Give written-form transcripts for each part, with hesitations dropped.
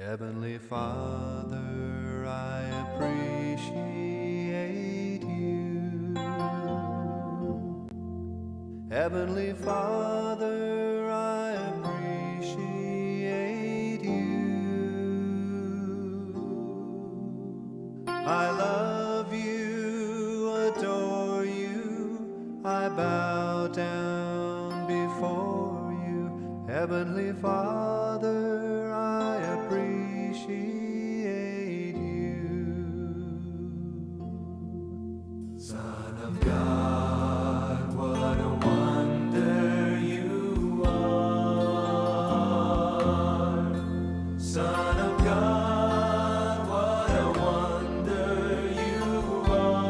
Heavenly Father, I appreciate you. Heavenly Father, I appreciate you. I love you, adore you, I bow down before you. Heavenly Father, I appreciate you. Son of God, what a wonder you are. Son of God, what a wonder you are.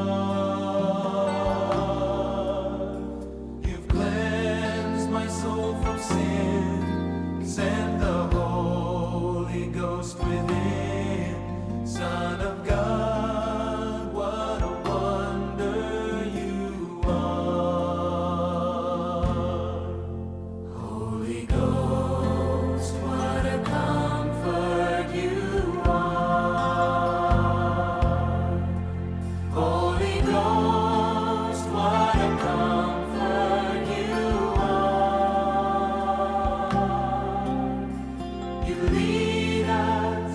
You've cleansed my soul from sin, sent the Holy Ghost within. Son of God, what a wonder you are. Holy Ghost, what a comfort you are. Holy Ghost, what a comfort you are. You lead us,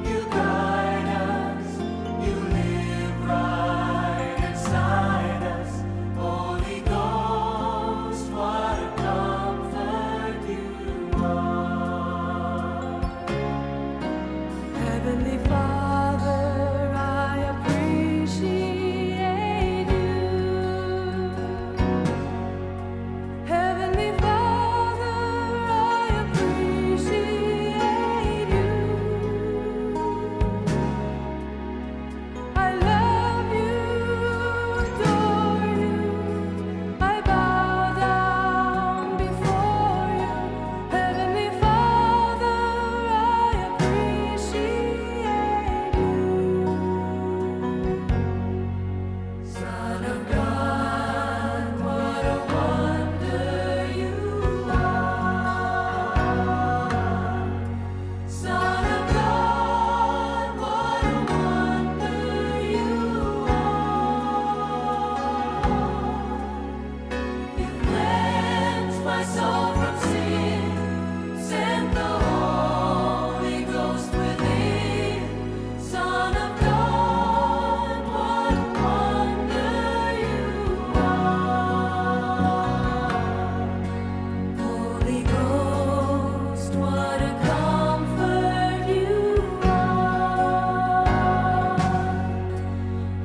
you guide us, you live right inside us. Holy Ghost, what a comfort you are. Heavenly Father, I appreciate you. Heavenly Father, I appreciate you. I love you, adore you. I bow down before you. Heavenly Father, I appreciate you. Son of God, what a wonder you are. Son of God, what a wonder you are. You cleansed my soul from sin, sent the Holy Ghost within. Son of God, what a wonder you are. Holy Ghost, what a comfort you are.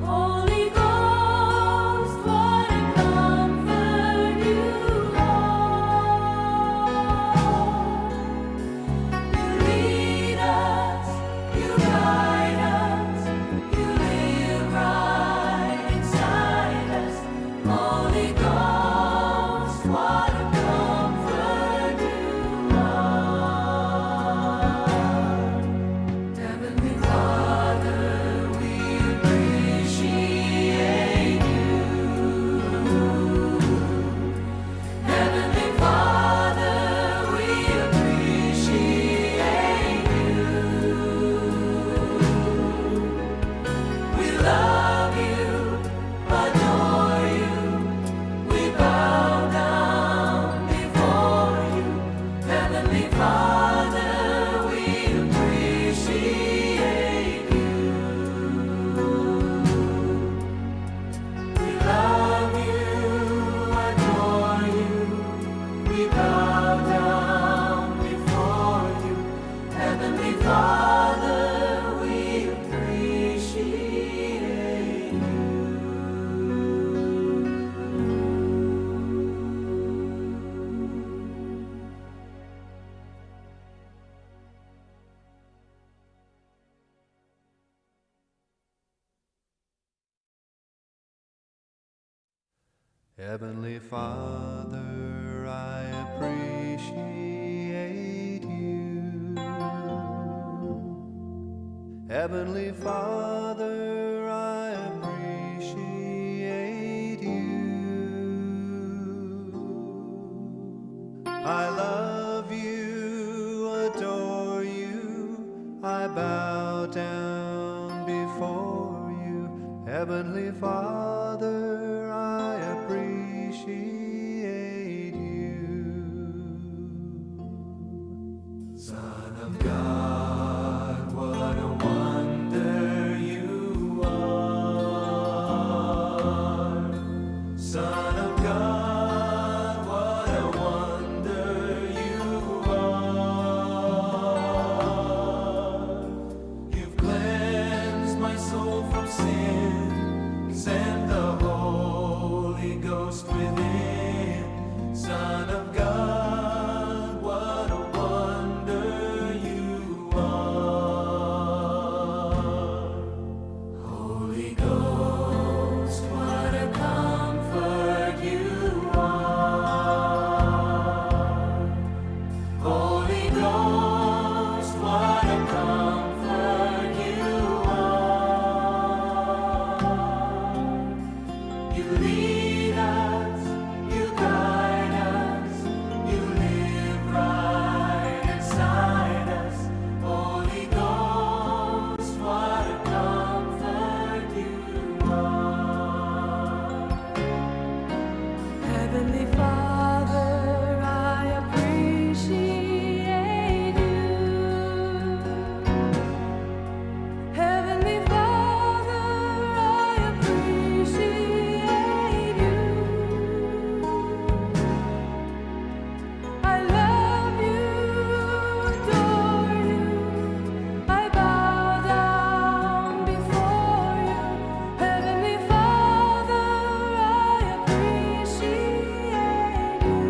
Holy Ghost, what a comfort you are. You lead us, you guide us, you live right inside us. Holy Ghost, what a comfort you are. Heavenly Father, we appreciate you. Heavenly Father, we appreciate you. We love you, adore you. We bow down before you. Heavenly Father, we appreciate you. We love you, adore you. We bow down before you. Heavenly Father, we appreciate you. Heavenly Father, I appreciate you. Heavenly Father, I appreciate you. I love you, adore you, I Bow down before you. Heavenly Father, I appreciate you. Son of God, what a wonder you are. Son of God, what a wonder you are. You've cleansed my soul from sin, sent the Holy Ghost within. Son of God, what a wonder you are. Holy Ghost, what a comfort you are. Holy Ghost, what a comfort you are. You lead us, you guide us, you live right inside us. Holy Ghost, what a comfort you are. Heavenly Father, I appreciate you. Heavenly Father, I appreciate you. I love you, adore you. I bow down before you. Heavenly Father, I appreciate you.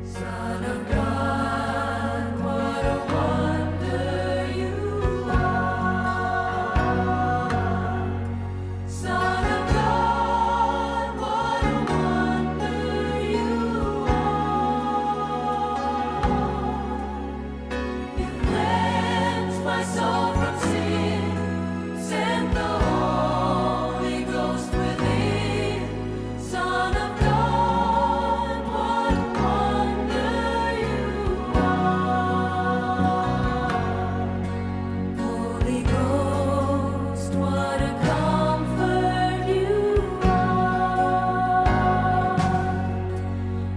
Son of God, what a wonder you are. Son of God, what a wonder you are. You cleansed my soul from sin, sent the Holy Ghost within. Son of God, what a wonder you are. Holy Ghost, what a comfort you are.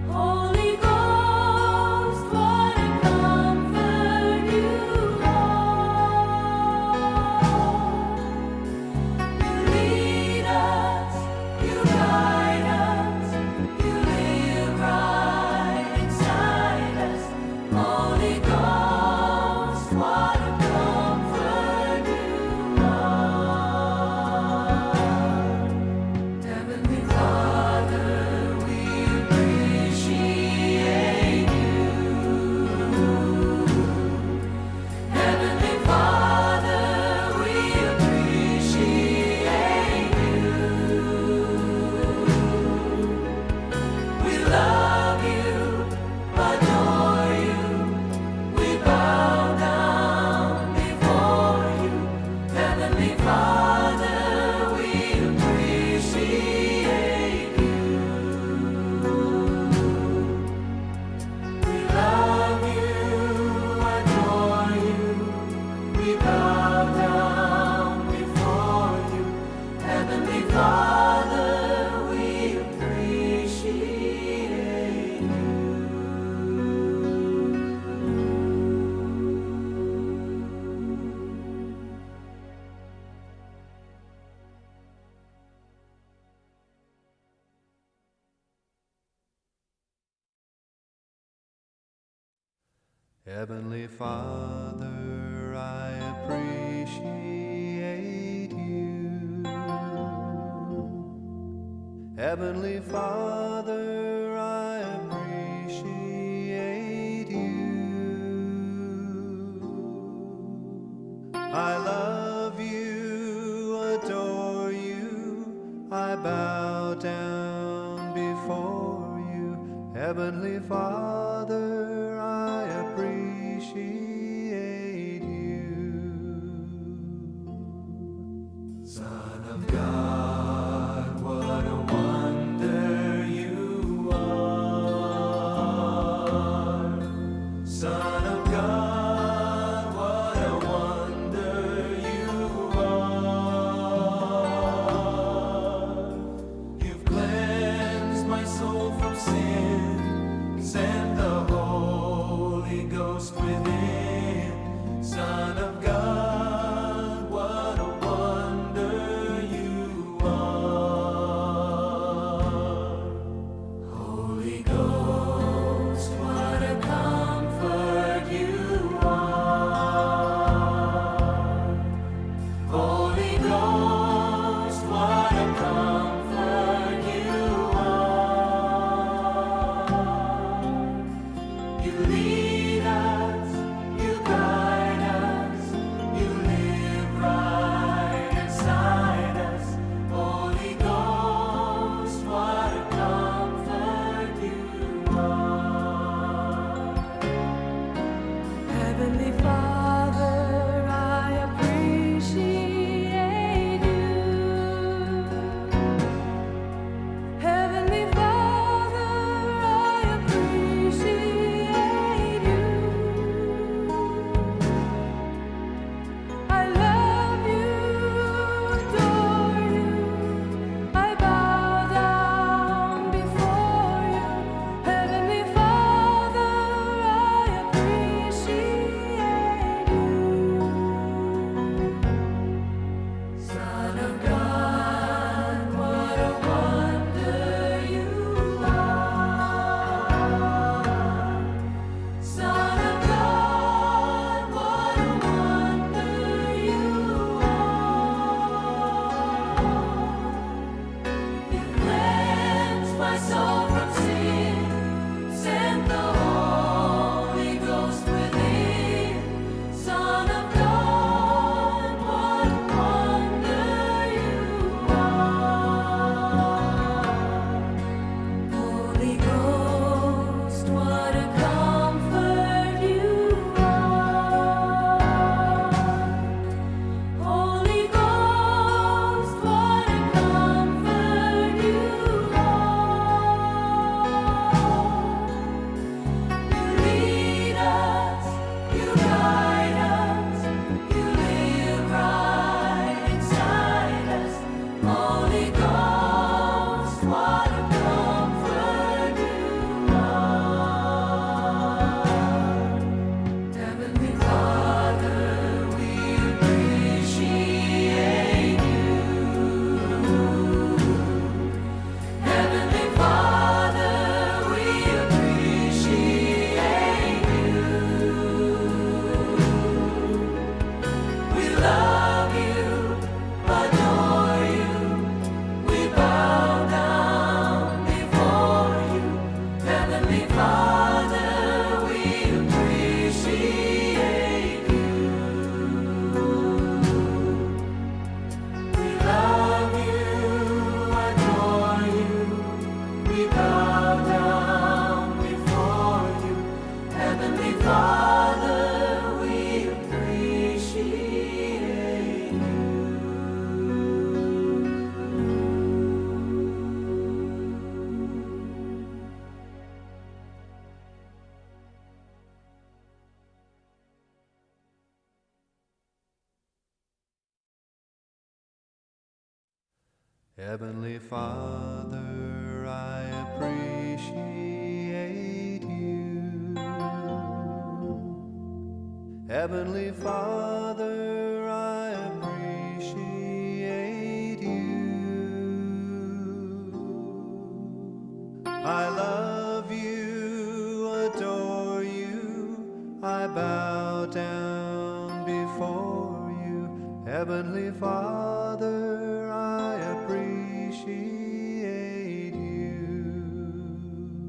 Holy Ghost, what a comfort you are. You lead us, you guide us, you live right inside us. Holy Ghost, what a comfort you are. Heavenly Father, we appreciate you. Heavenly Father, we appreciate you. We love you, adore you. We bow down before you. Heavenly Father, we appreciate you. We love you, adore you. We bow down before you. Heavenly Father, we appreciate you. Heavenly Father, I appreciate you. Heavenly Father, I appreciate you. I love you, adore you, I bow down before you. Heavenly Father, I appreciate you. Son of God, what a wonder you are. Son of God, soul from sin, sent the Holy Ghost within. Son of God, what a wonder you are. Holy Ghost, what a comfort you are. Holy Ghost, what a comfort you are. You lead us, you guide us, you live right inside us. Holy Ghost, what a comfort you are. Heavenly Father, I appreciate you. Heavenly Father, I appreciate you. I love you, adore you. I bow down before you. Heavenly Father, I appreciate you. Son of God, what a wonder you are. Son of God, what a wonder you are. You cleansed my soul from sin, sent the Holy Ghost within. Son of God, what a wonder you are. Holy Ghost, what a comfort you are. Holy Ghost, what a comfort you are. You lead us, you guide us, you live right inside us. Holy Ghost, what a comfort you are. Heavenly Father, we appreciate you. Heavenly Father, we appreciate you. We love you, adore you. We bow down before you. Heavenly Father, we appreciate you. We love you, adore you. We bow down before you. Heavenly Father, we appreciate you. Heavenly Father, I appreciate you. Heavenly Father, I appreciate you. I love you, adore you, I bow down before you. Heavenly Father, I appreciate you.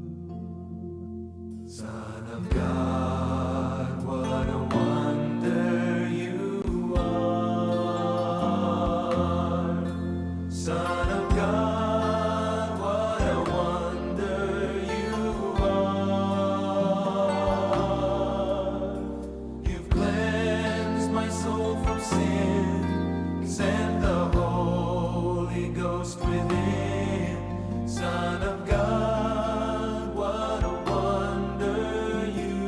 Son of God, what a wonder you are. Son of God, what a wonder you are. You've cleansed my soul from sin, sent the Holy Ghost within. Son of God, what a wonder you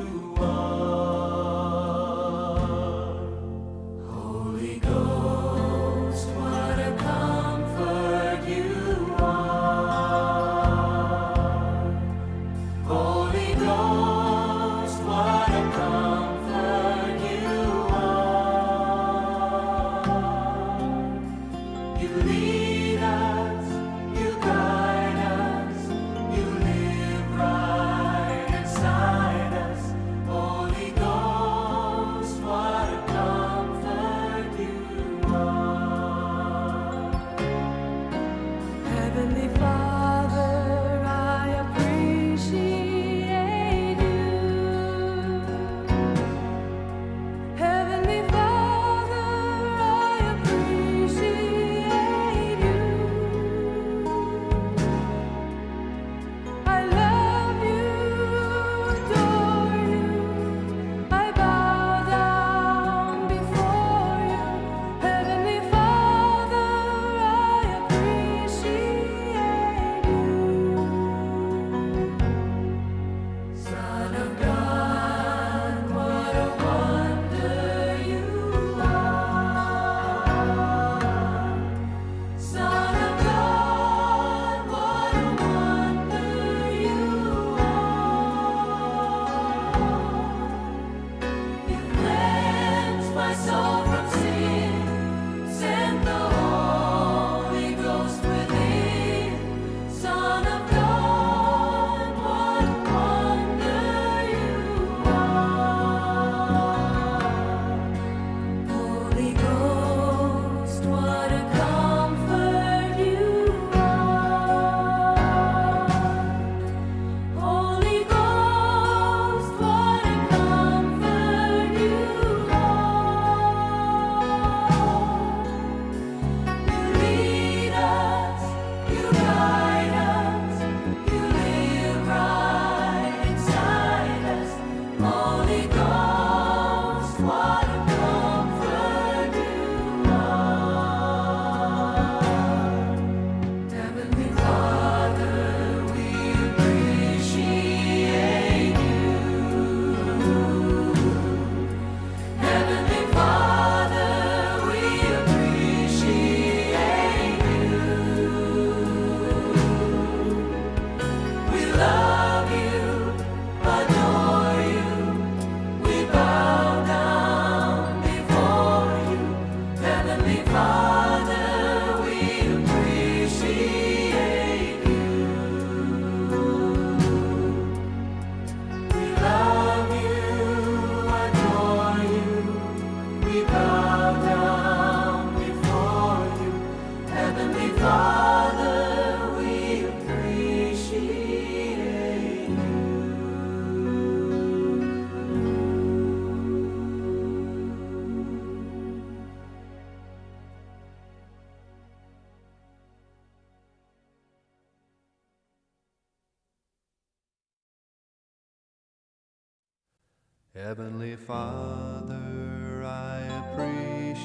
Heavenly Father, I appreciate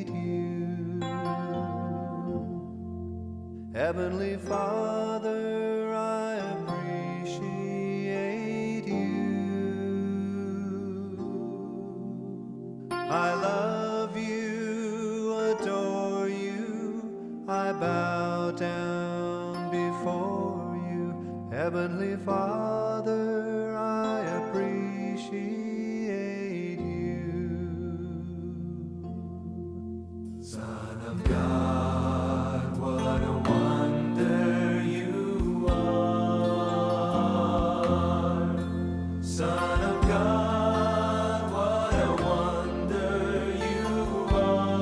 you. Heavenly Father, I appreciate you. I love you, adore you, I bow down before you. Heavenly Father, I appreciate you. Son of God, what a wonder you are. Son of God, what a wonder you are.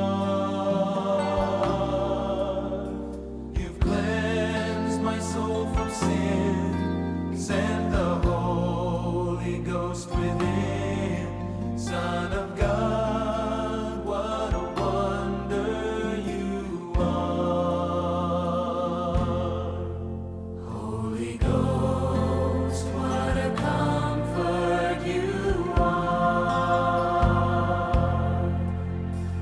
You've cleansed my soul from sin, sent the Holy Ghost within. Son of God, what a wonder you are. Holy Ghost, what a comfort you are.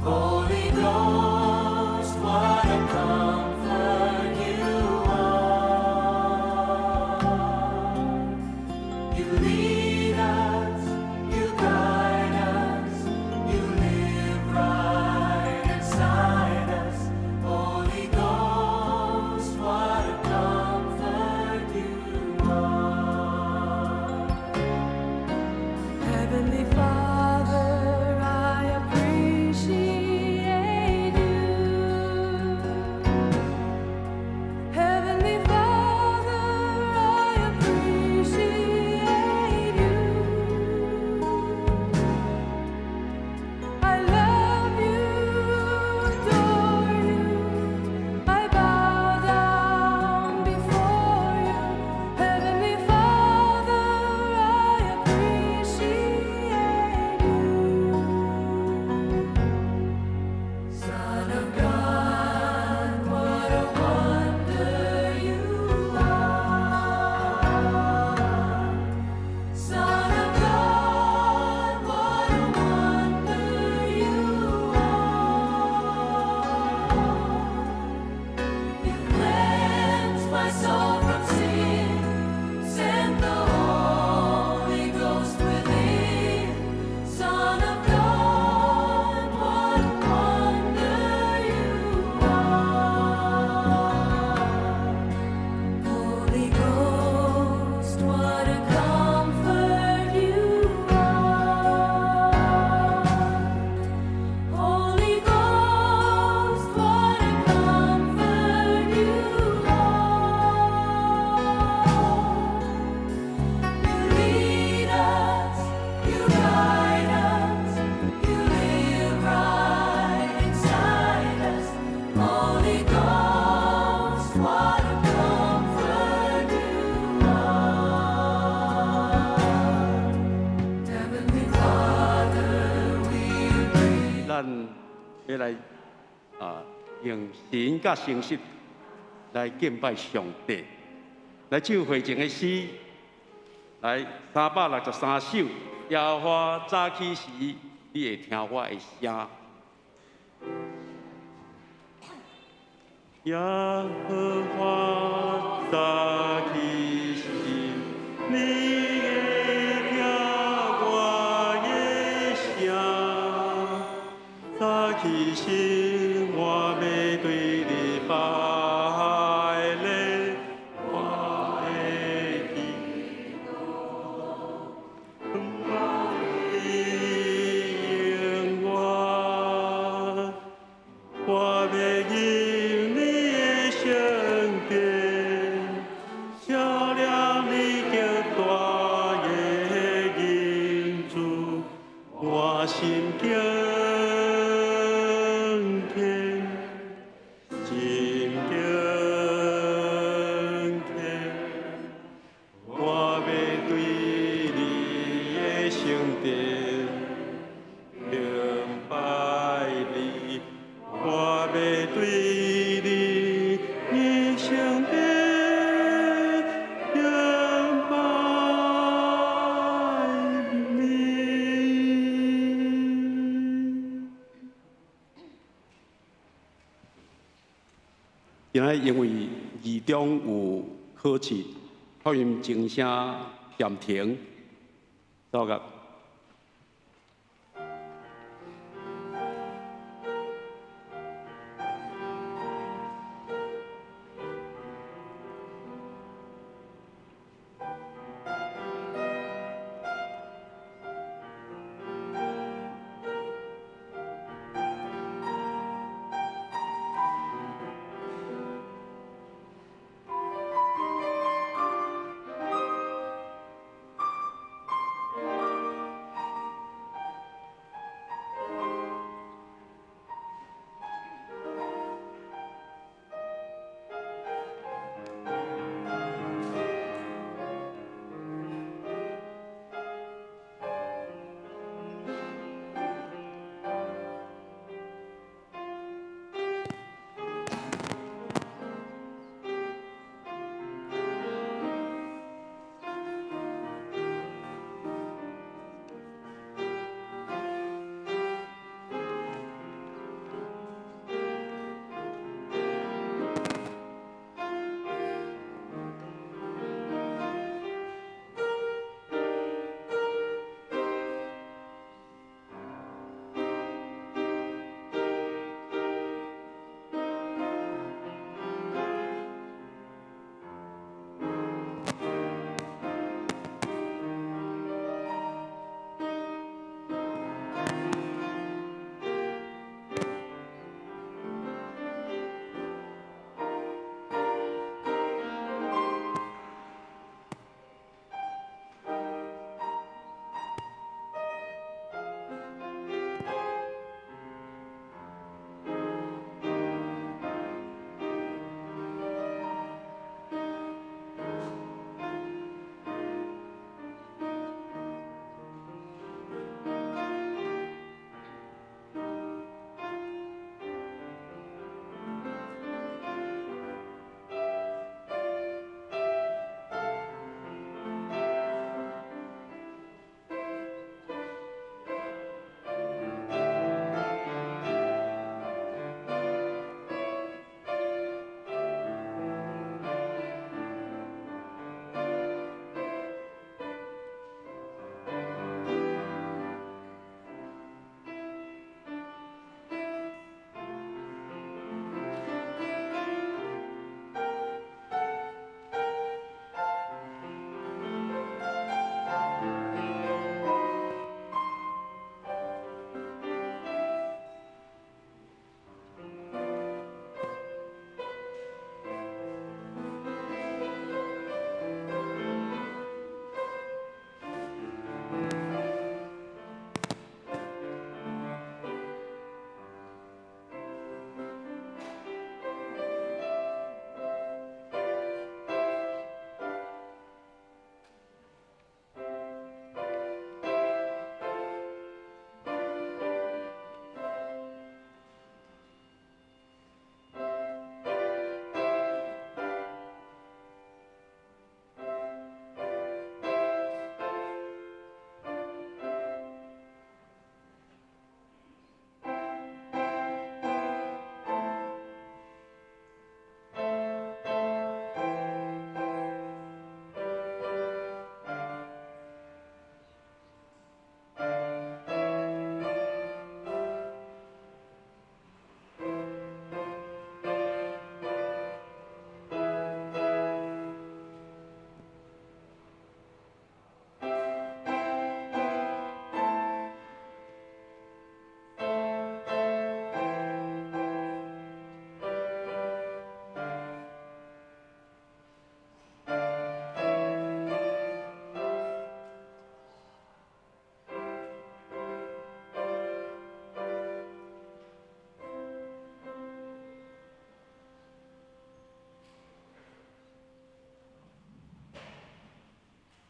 Holy Ghost, what a comfort you are. You lead us, you guide us, you live right inside us. Holy Ghost, what a comfort you are. Heavenly Father, I appreciate you. Heavenly Father, I appreciate you. I love you, adore you. I bow down before you. Heavenly Father, I appreciate you. Son of God, what a wonder you are. Son of God, what a wonder you are. You cleansed my soul from sin, sent the Holy Ghost within. Son of God, what a wonder you are. Holy Ghost, what a comfort you are. Holy Ghost, what a comfort you are. You lead us, you guide us, you live right inside us. Holy Ghost, what a comfort you are. Heavenly Father, we 咱欲來用神佮誠實來敬拜上帝，來唱會前的詩，來363首。耶和華早起時，你會聽我的聲。耶和華早起時，你會聽我的聲。早起時，我欲對你拜禮，我的祈禱，你應我，我欲入你的聖殿，享今仔因為二中有考試，發音鐘聲暫停，走個。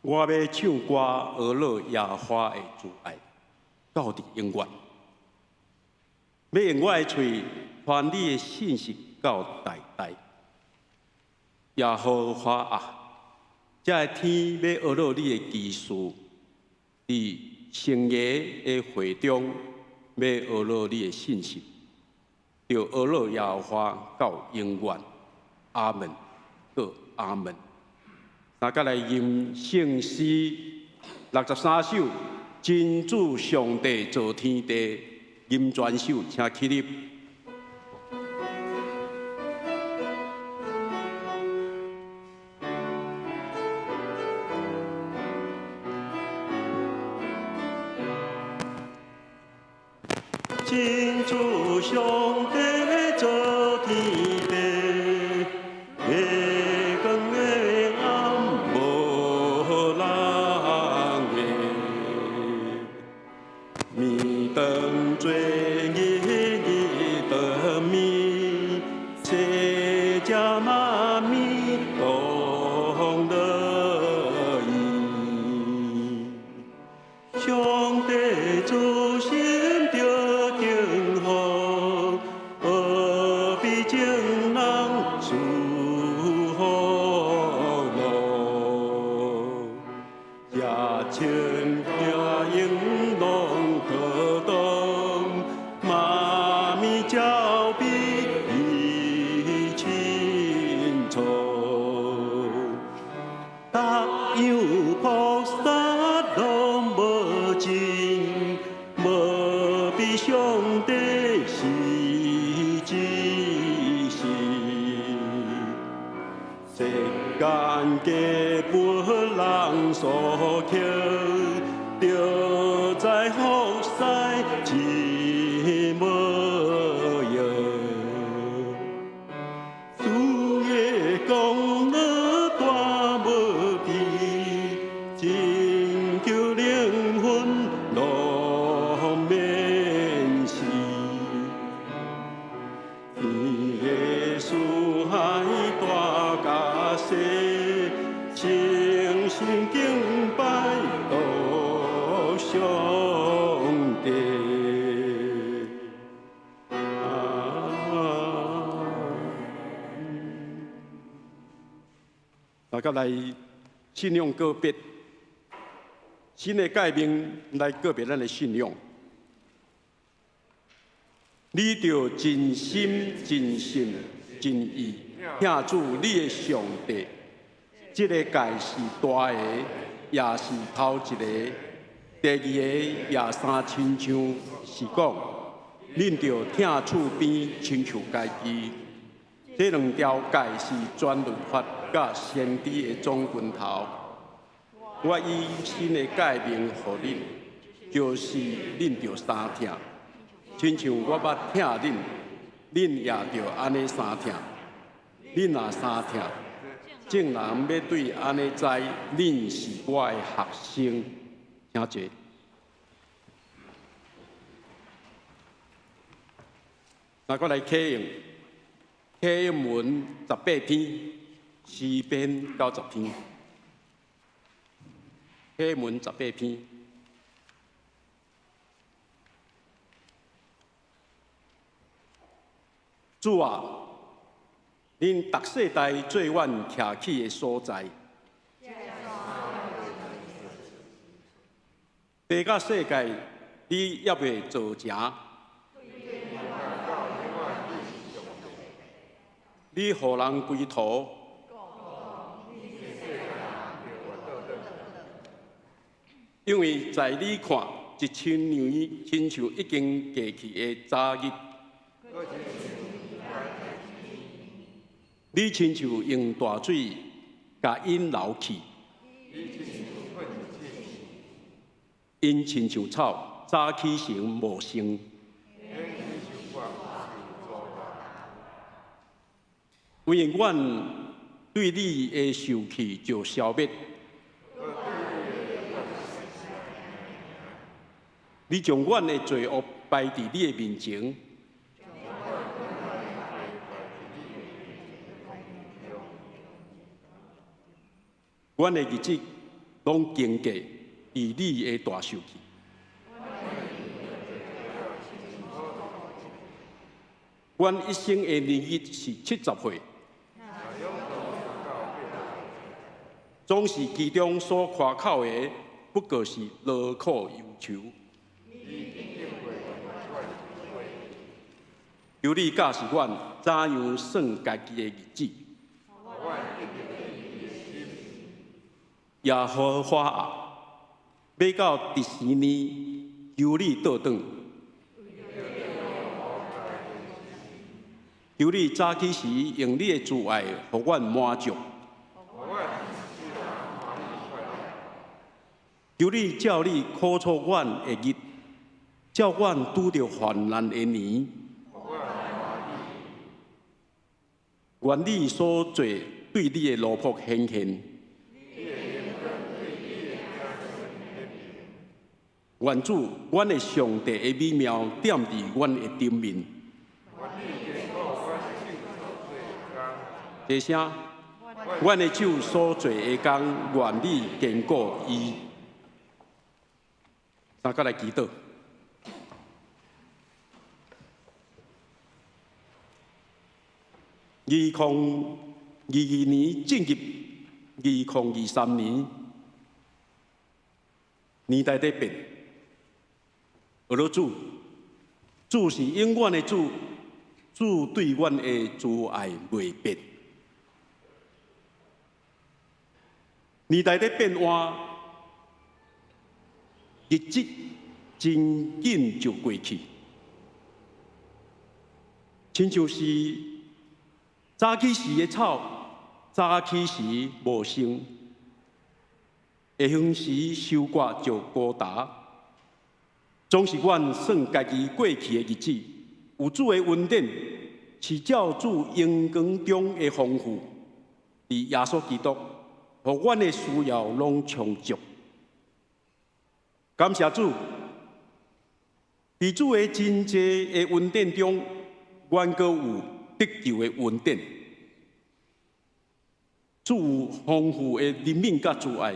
我欲唱歌呵咾耶和華的慈愛，到佇永遠。欲用我的喙傳你的信實到代代。耶和華啊，這个天欲呵咾你的奇事，佇聖言的會中欲呵咾你的信實，著呵咾耶和華到永遠。阿門，閣阿門。大家來吟聖詩63首，真主上帝造天地，吟全首，請起立。真主上帝造天地，月光的暗無人的，暝當做日，日當暝，星食媽咪同樂意。上帝慈心著敬福，何必眾人賜福樂？食穿食用攏妥當，媽咪照比伊清楚。逐樣菩薩攏無盡，無比上帝是至實。世間皆不人所求，著在福屎一模樣。主的功德大無比，拯救靈魂攏免死。天的四海大甲細，誠心敬拜獨上帝。阿們。大家來信仰告別，新的誡命來告別咱的信仰。你著盡心、盡性、盡意疼主你的上帝。這个誡是大个，也是頭一个。第二个也相親像，是講，恁著疼厝邊親像家己。這兩條誡是全律法佮先知的總拳頭。我以新的誡命予恁，就是恁著相疼，親像我捌疼恁，恁也著按呢相疼。恁若相疼，眾人欲對按呢知恁是我的學生。請坐。那閣來啟用，啟用文18篇，詩篇90篇。啟文18篇。主啊，恁逐世代做阮徛起的所在，地佮世界，你猶未造成，你予人歸途，因為在你看，1000年親像已經過去的早日。你親像用大水共𪜶流去，𪜶親像草，早起時茂盛。因為阮對你的受氣就消滅，你將阮的罪惡擺佇你的面前。阮的日子攏經過佇你的大受氣。阮一生的年日是70歲，總是其中所誇口的，不過是勞苦憂愁。求你教示阮怎樣算家己的日子。耶和華啊，欲到佇時呢？求你倒轉。求你早起時用你的慈愛，予阮滿足。求你照你苦楚阮的日，照阮拄著患難的年。願你所做對你的奴僕顯現。願主，阮的上帝的美妙踮佇阮的頂面。齊聲，阮的手所做的工，願你堅固伊。三角來祈禱。2022年進入2023年，年代佇變，學了主，主是永遠的主，主對阮的慈愛袂變。年代佇變換，日子真緊就過去，親像是早起時的草，早起時無生，下昏時收割就孤單。總是阮算家己過去的日子，有主的恩典，是照主榮光中的豐富，佇耶穌基督，予阮的需要攏充足。感謝主，佇主的真濟的恩典中，阮閣有得救的恩典。主有豐富的憐憫佮慈愛。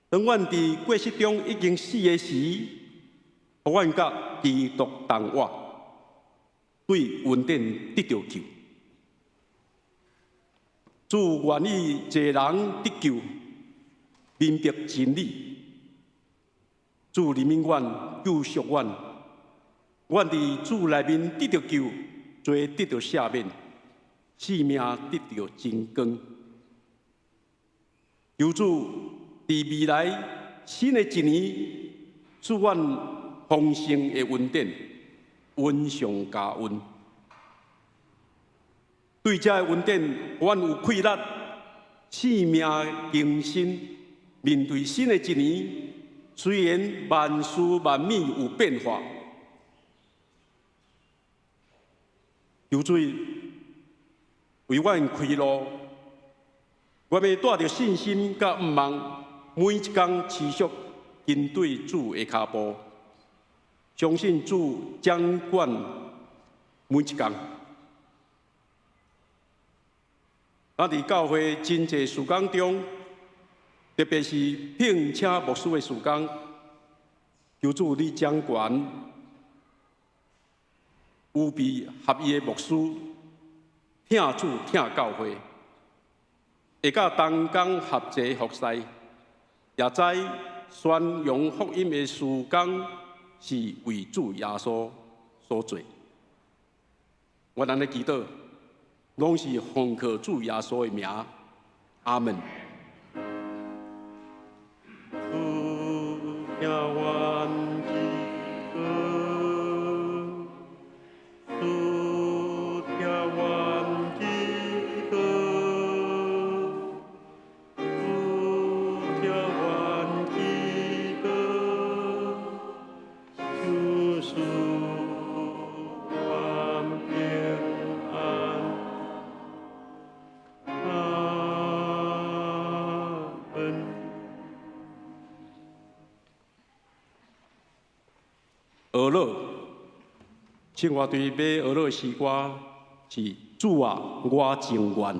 當阮佇過失中已經死的時，予阮佮基督同活，對恩典得著救。主願意濟人得救，明白真理。主憐憫阮，救贖阮，阮佇主內面得著救，罪得著赦免，性命得著真光。求主佇未來新的一年，賜阮豐盛的恩典，恩上加恩。對這个恩典，阮有氣力，生命更新，面對新的一年。雖然萬事萬物有變化，求主為阮開路，我欲帶著信心佮盼望，每一工持續跟對主的跤步，相信主掌管每一工。咱佇教會真濟事工中，特別是聘請牧師的事工，求主你掌權，預備合意的牧師，疼主疼教會，會佮同工合齊服侍，也知宣揚福音的事工是為主耶穌所做。我按呢祈禱，攏是奉靠主耶穌的名，阿門。主聽阮祈禱，主聽阮祈禱，主聽阮祈禱，求賜阮平安。阿門。學樂，聖樂隊欲學樂的詩歌是主啊，我情願。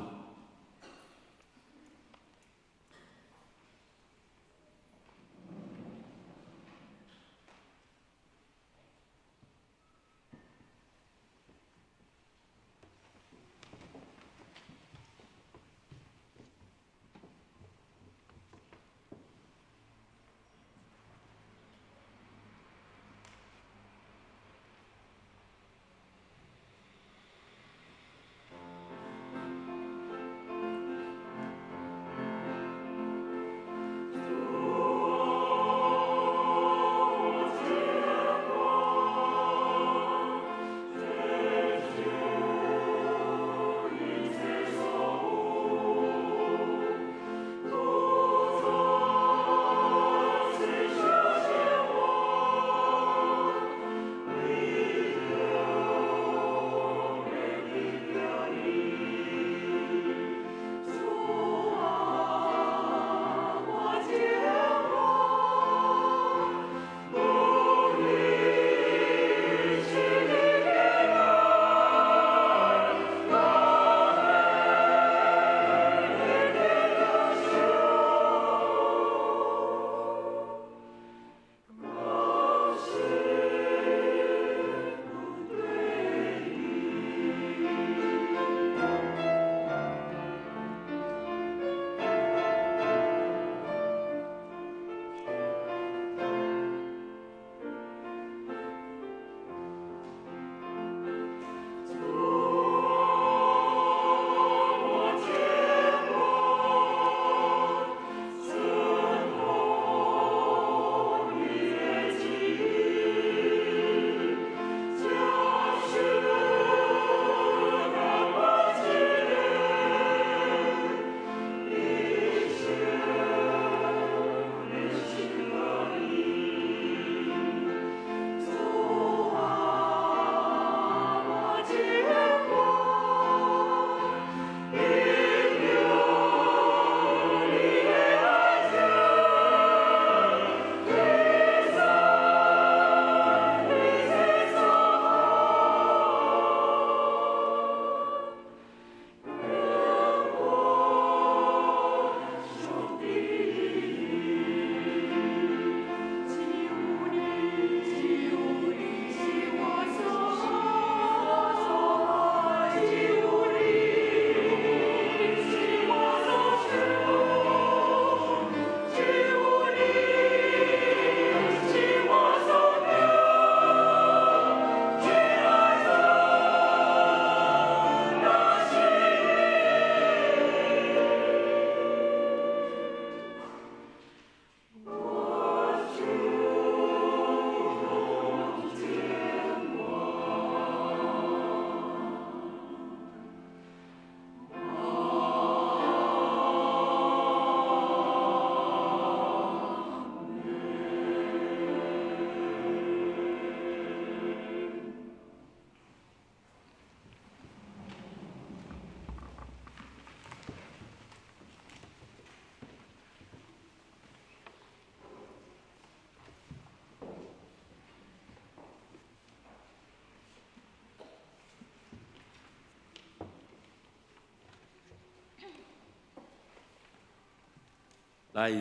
來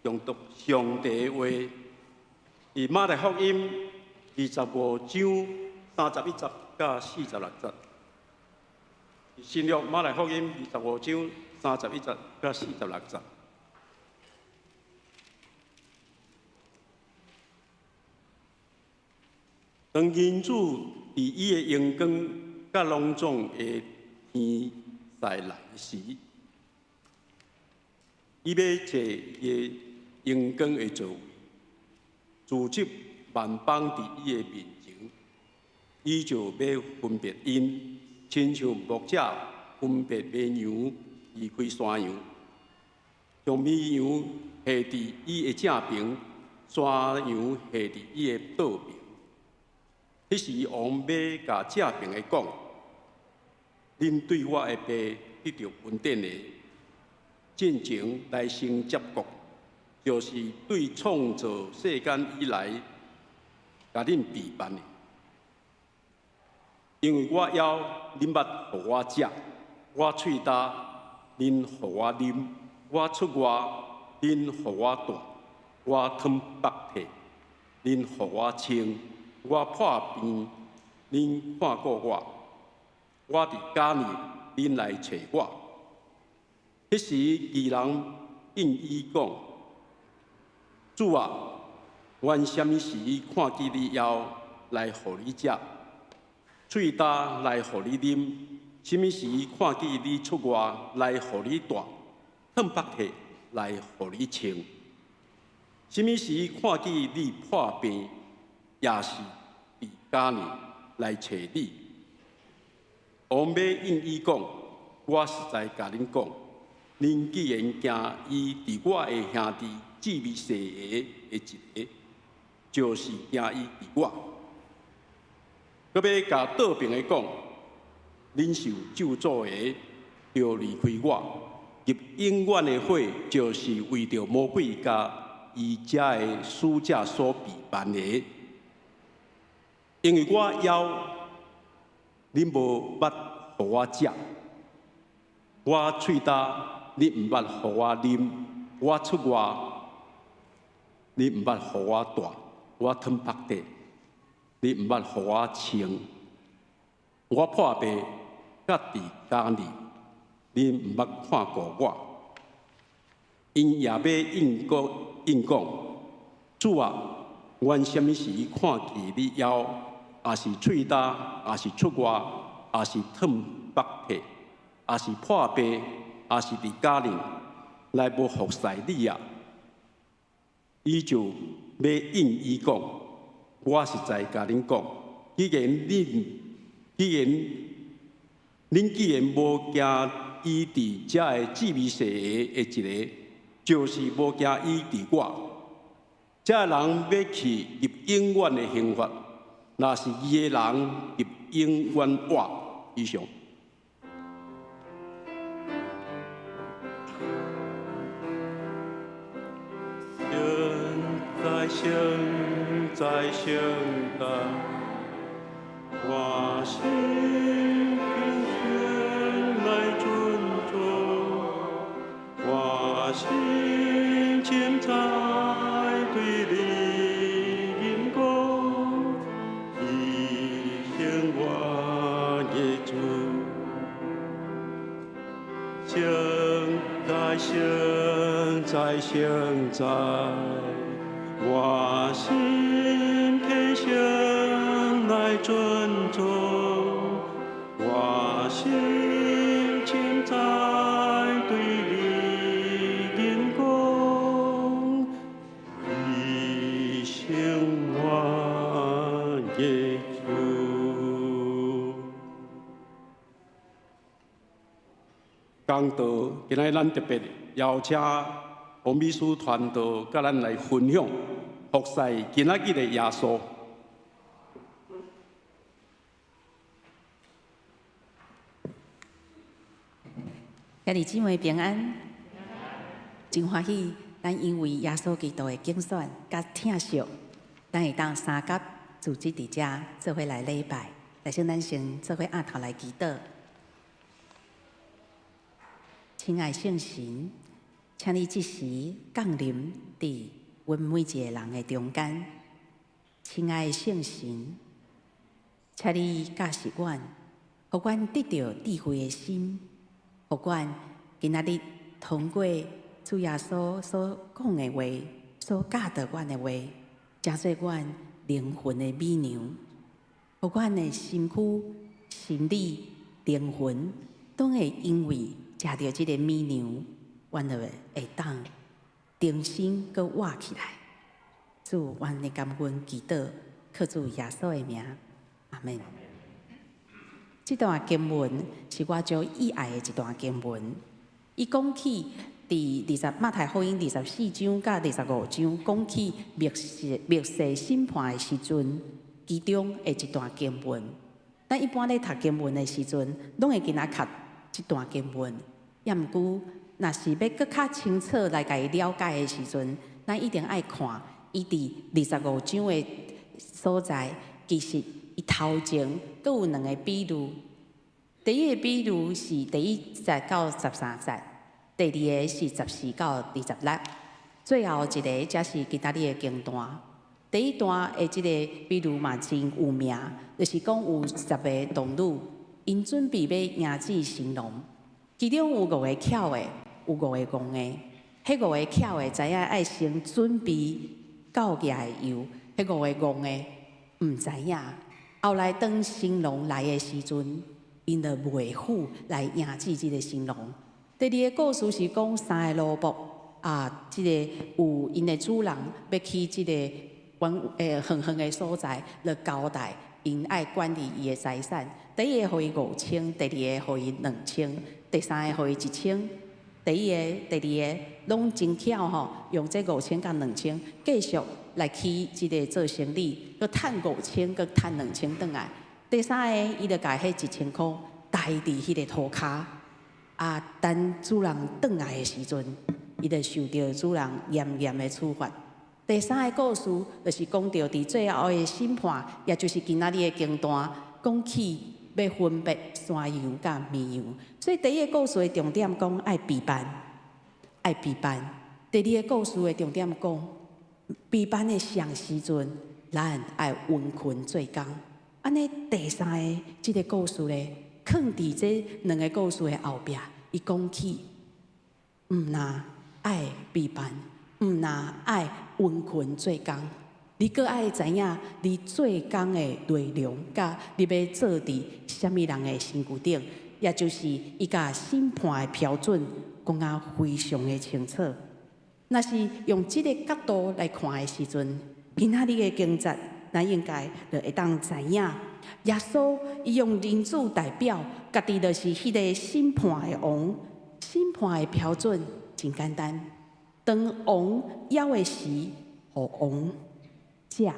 誦讀上帝的話。佇馬太福音25章31節到46節。新約馬太福音二十五章三十一節到四十六節。當人子佇伊的榮光佮攏總的天使來時，伊欲坐伊的榮光的座位，聚集萬邦佇伊的面前，伊就欲分別𪜶，親像牧者分別綿羊離開山羊，將綿羊繫佇伊的正爿，山羊繫佇伊的倒爿。彼時王欲共正爿的講：恁對我的爸得著恩典的，進前來承接國，就是對創造世間以來，共恁備辦的。因為我枵，恁捌予我食；我喙焦，恁予我啉；我出外，恁予我蹛；我褪縛體，恁予我穿；我破病，恁看顧我；我佇監獄，恁來揣我。彼時義人應伊講：主啊，阮啥物時看見你枵，來予你食？喙焦來予你啉？啥物時看見你出外來予你蹛？褪縛體來予你穿？啥物時看見你破病，抑是佇監獄來揣你？王欲應伊講：我實在共恁講，恁既然驚伊佇我的兄弟至微細的的一个，就是驚伊佇我。閣欲共倒爿的講：恁受咒詛的，著離開我，入永遠的火，就是為著魔鬼佮伊遮的使者所備辦的。因為我枵，恁無捌予我食；我喙焦，恁毋捌予我啉；我出外，恁毋捌予我蹛；我褪縛體，恁毋捌予我穿；我破病，佮佇監獄，恁毋捌看顧我。𪜶也欲應講應講，主啊，阮啥物時看見你枵，抑是喙焦，抑是出外，抑是褪縛體，抑是破病，抑是佇監獄，來無服侍你啊？伊就欲應伊講，我實在共恁講，既然恁既然無驚伊佇遮个至微細的的一个，就是無驚伊佇我。這人欲去入永遠的刑罰，若是義的人入永遠活。以上。聖哉聖哉聖哉，我心敬虔來尊重，我心深知對你認講，伊生我的主。聖哉聖哉聖哉，我心虔誠來尊重，我心深知對你認講，伊生我的主。講道，今仔日咱特別邀請王美書傳道，佮咱來分享服侍今仔日的耶穌。兄弟姊妹平安，真歡喜，咱因為耶穌基督的揀選佮疼惜，咱會當三甲組織佇遮做伙來禮拜。來，先咱先做伙徛頭來祈禱。親愛聖神，請你這時降臨佇阮每一个人的中間。親愛的聖神，請你教示阮，予阮得著智慧的心，予阮今仔日通過主耶穌所講的話，所教導阮的話，成做阮靈魂的美糧，予阮的身軀、心理、靈魂，攏會因為食著這个美糧，阮就會當重新閣活起來。主，阮的感恩祈禱，靠主耶穌的名，阿們。這段經文是我最喜愛的一段經文。伊講起佇二十馬太福音24章佮25章，講起末世審判的時陣，其中的一段經文。咱一般咧讀經文的時陣，攏會敢若讀這段經文。也毋過，若是欲閣較清楚來共伊了解的時陣，咱一定愛看伊佇二十五章的所在，其實伊頭前閣有兩个比喻。第一个比喻是第1節到13節，第二个是14到26。最後一个才是今仔日的經段。第一段的這个比喻嘛真有名，就是講有10个童女，𪜶準備欲迎接新郎，其中有五个巧的，有五个戇的。彼五个巧的知影愛先準備夠額的油，彼五个戇的毋知影。後來當新郎來的時陣，𪜶就袂赴來迎接這个新郎。第二个故事是講三个奴僕啊，這个有𪜶的主人欲去這个遠遠遠的所在，來交代𪜶愛管理伊的財產。第一个予伊5000，第二个予伊2000，第三个予伊1000。第一个、第二个攏真巧吼，用這五千佮兩千繼續來去這个做生理，閣趁五千，閣趁兩千轉來。第三个，伊就共彼1000箍刣佇彼个塗跤，啊，等主人轉來的時陣，伊就受著主人嚴嚴的處罰。第三个故事就是講著佇最後的審判，也就是今仔日的經段，講起欲分別山羊佮綿羊。所以第一个故事的重點講愛備辦，愛備辦。第二个故事的重點講，備辦的上時陣，咱愛殷勤做工。按呢，第三个這个故事咧，囥佇這兩个故事的後壁，伊講起，毋若愛備辦，毋若愛殷勤做工，你閣愛知影你做工的內容，佮你欲做佇啥物人的身軀頂，也就是伊共審判的標準講甲非常的清楚。若是用這个角度來看的時陣，今仔日的經節，咱應該就會當知影，耶穌伊用人子代表，家己就是彼个審判的王。審判的標準真簡單，當王枵的時，予王食；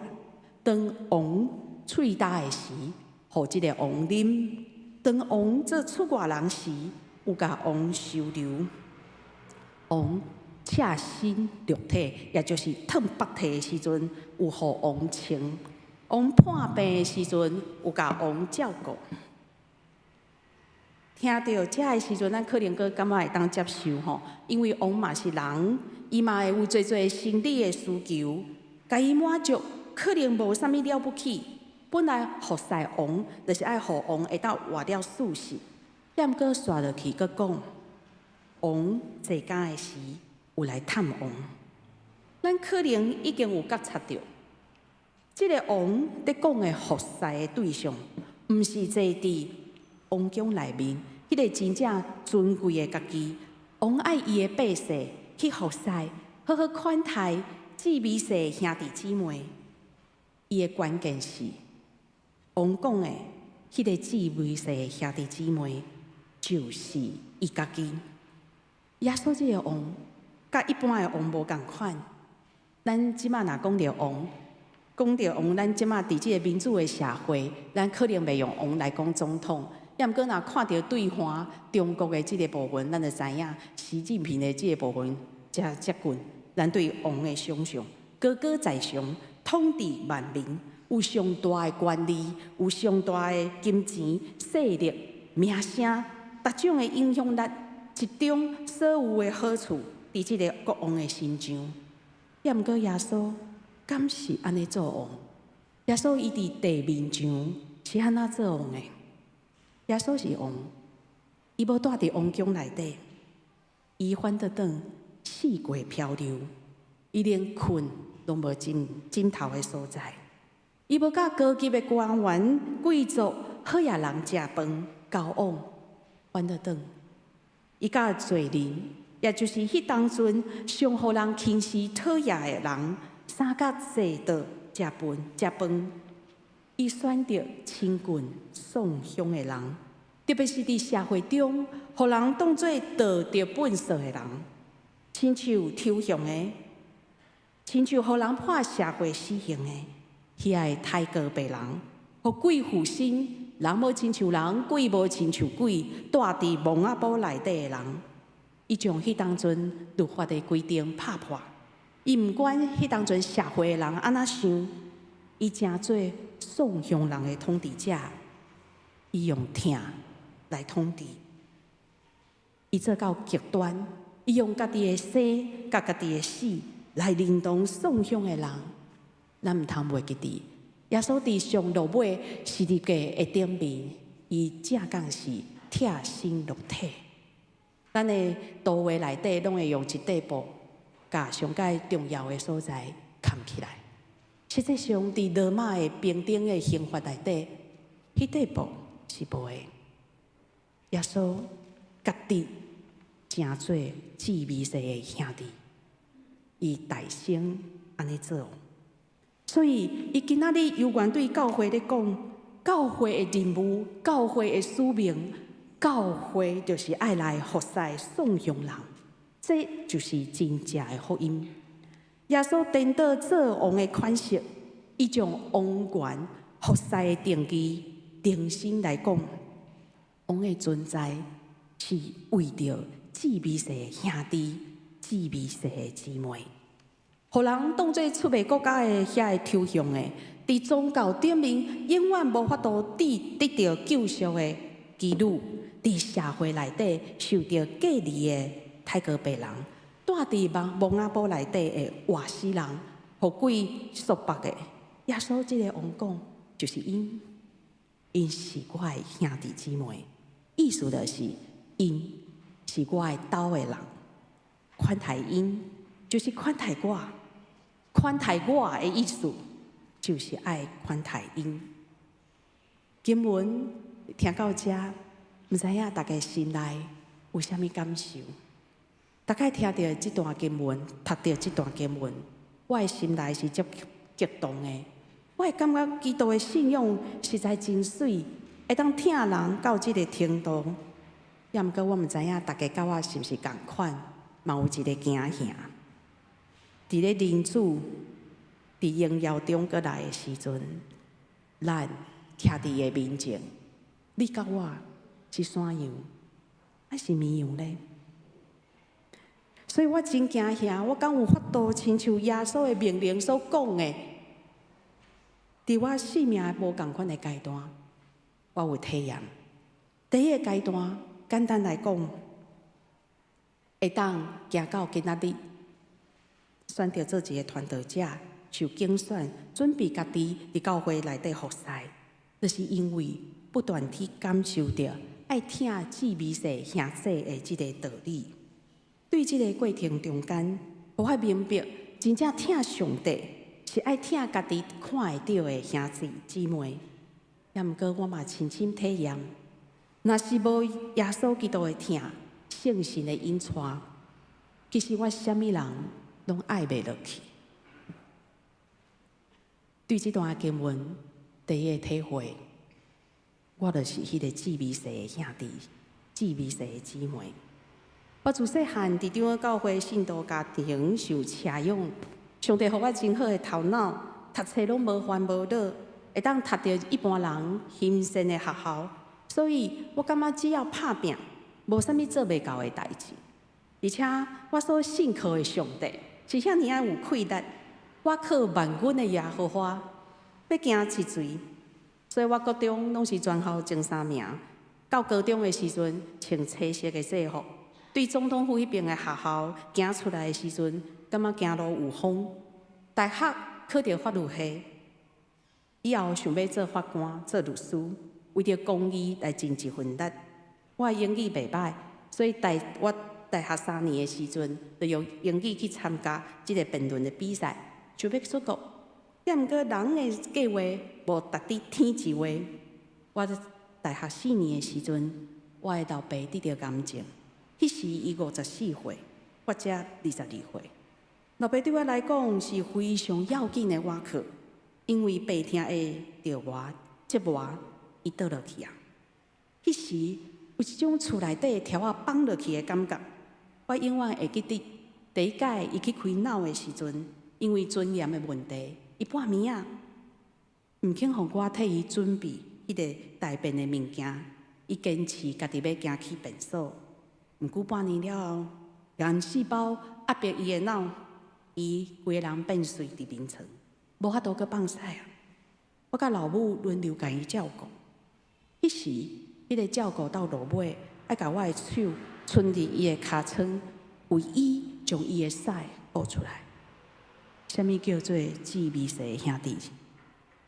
當王喙焦的時，予這个王啉；當王做出外人時，有共王收留。王赤身露體，也就是褪縛體的時陣，有予王穿；王破病的時陣，有共王照顧。聽著這的時陣，咱可能閣感覺會當接受吼，因為王嘛是人，伊嘛會有濟濟生理的需求，共伊滿足可能無啥物了不起。本來服侍王，就是愛予王會當活了舒適。也毋過紲落去閣講，王坐監的時有來探王，咱可能已經有覺察著，這个王佇講的服侍的對象，毋是坐佇王宮內面，彼个真正尊貴的家己。王愛伊的百姓去服侍，好好款待姊妹婿兄弟姊妹。伊的關鍵是，王講的彼个姊妹婿兄弟姊妹，就是伊家己。耶穌這个王，佮一般的王無仝款。咱這馬若講著王，講著王，咱這馬佇這个民主的社會，咱可能袂用王來講總統。也毋過若看著對岸中國的這个部分，咱就知影習近平的這个部分遮接近咱對王的想象，高高在上，統治萬民，有上大的權力，有上大的金錢、勢力、名聲，各種的影響力，一種所有的好處，佇這个國王的身上。也毋過耶穌敢是按呢做王？耶穌伊佇地面上是按怎做王的？耶穌是王，伊無蹛佇王宮內底，伊反倒轉四界漂流，伊連睏攏無枕枕頭的所在。伊無佮高級的官員、貴族、好額人食飯交往，反倒轉伊佮罪人，也就是彼當陣上予人輕視討厭的人，相佮坐桌食飯食飯。伊選擇親近喪鄉的人，特別是佇社會中，予人當做道德糞掃的人，親像抽象的，親像予人判社會死刑的，遐个泰國白人，予鬼附身，人無親像人，鬼無親像鬼，蹛佇墓仔埔內底的人，伊將彼當陣律法的規定拍破，伊毋管彼當陣社會的人按怎想，伊成做喪鄉人的統治者，伊用疼來統治，伊做到極端，伊用家己的生佮家己的死來認同喪鄉的人。咱毋通袂記得，耶穌佇上落尾十字架的頂面，伊正講是赤身露體。咱的圖畫內底攏會用一塊布，共上蓋重要的所在崁起來。實際上，佇羅馬的平等的刑罰內底，彼塊布是無的。耶穌家己成做至微細的兄弟，伊大聲按呢做。所以，伊今仔日猶原對教會咧講，教會的任務、教會的使命，教會就是愛來服侍喪鄉人，這就是真正的福音。耶穌顛倒做王的款式，伊將王權服侍的定義重新來講，王的存在是為著至微細的兄弟、至微細的姊妹。予人當做出賣國家的遐个抽象的，佇宗教頂面永遠無法度得著救贖的妓女，佇社會內底受著隔離的泰國白人，蹛佇墓仔埔內底的活死人，予鬼束縛的。耶穌這个王講，就是𪜶，𪜶是我的兄弟姊妹，意思就是𪜶是我的兜的人，款待𪜶就是款待我。款待我的意思，就是愛款待𪜶。經文聽到遮，毋知影大家心內有啥物感受？大概聽著這段經文，讀著這段經文，我的心內是足激動的。我會感覺基督的信仰實在真媠，會當疼人到這个程度。也毋過我毋知影大家佮我是毋是仝款，嘛有一个驚嚇。佇咧人子佇榮耀中閣來的時陣，咱徛佇伊的面前，你佮我是山羊，抑是綿羊咧？所以我真驚嚇，我敢有法度親像耶穌的命令所講的，佇我生命無仝款的階段，我有體驗。第一个階段，簡單來講，會當行到今仔日。選擇做一个傳道者，受揀選，準備家己佇教會內底服侍，就是因為不斷去感受著愛疼至微細兄弟的這个道理。對這个過程中間，予我明白，真正疼上帝是愛疼家己看會著的兄弟姊妹。也毋過我嘛親身體驗，若是無耶穌基督的疼、聖神的引帶，其實我啥物人攏愛袂落去。對這段經文，第一个體會，我就是彼个至微細的兄弟、至微細的姊妹。我自細漢佇長老教會信徒家庭受車養，上帝予我真好的頭腦，讀冊攏無煩無惱，會當讀著一般人欣羨的學校，所以我感覺只要拍拚，無啥物做袂到的代誌。而且我所信靠的上帝是遐爾仔有氣力，我靠萬軍的耶和華，欲行一錘。所以我國中攏是全校前三名。到高中的時陣，穿青色的制服，對總統府彼爿的學校行出來的時陣，感覺行路有風。大學考著法律系，以後想欲做法官、做律師，為著公義來盡一份力。我的英語袂䆀，所以我大學3年的時陣，就用英語去參加這个辯論的比賽，想欲出國。抑毋過人的計劃無值佇天一話。我大學4年的時陣，我的老爸得著癌症，彼時伊54歲，我才22歲。老爸對我來講是非常要緊的倚靠，因為病痛的折磨折磨，伊倒落去啊。彼時有一種厝內底柱仔崩落去的感覺，我永遠會記得第一擺伊去開腦的時陣，因為尊嚴的問題，伊半暝仔毋肯予我替伊準備彼个大便的物件，伊堅持家己欲行去便所。毋過半年了後，癌細胞壓迫伊的腦，伊規个人變碎佇眠床，無法度閣放屎啊！我佮老母輪流共伊照顧。彼時，彼个照顧到落尾，愛共我的手伸佇伊的尻川，為伊將伊的屎吐出來。啥物叫做志微細的兄弟？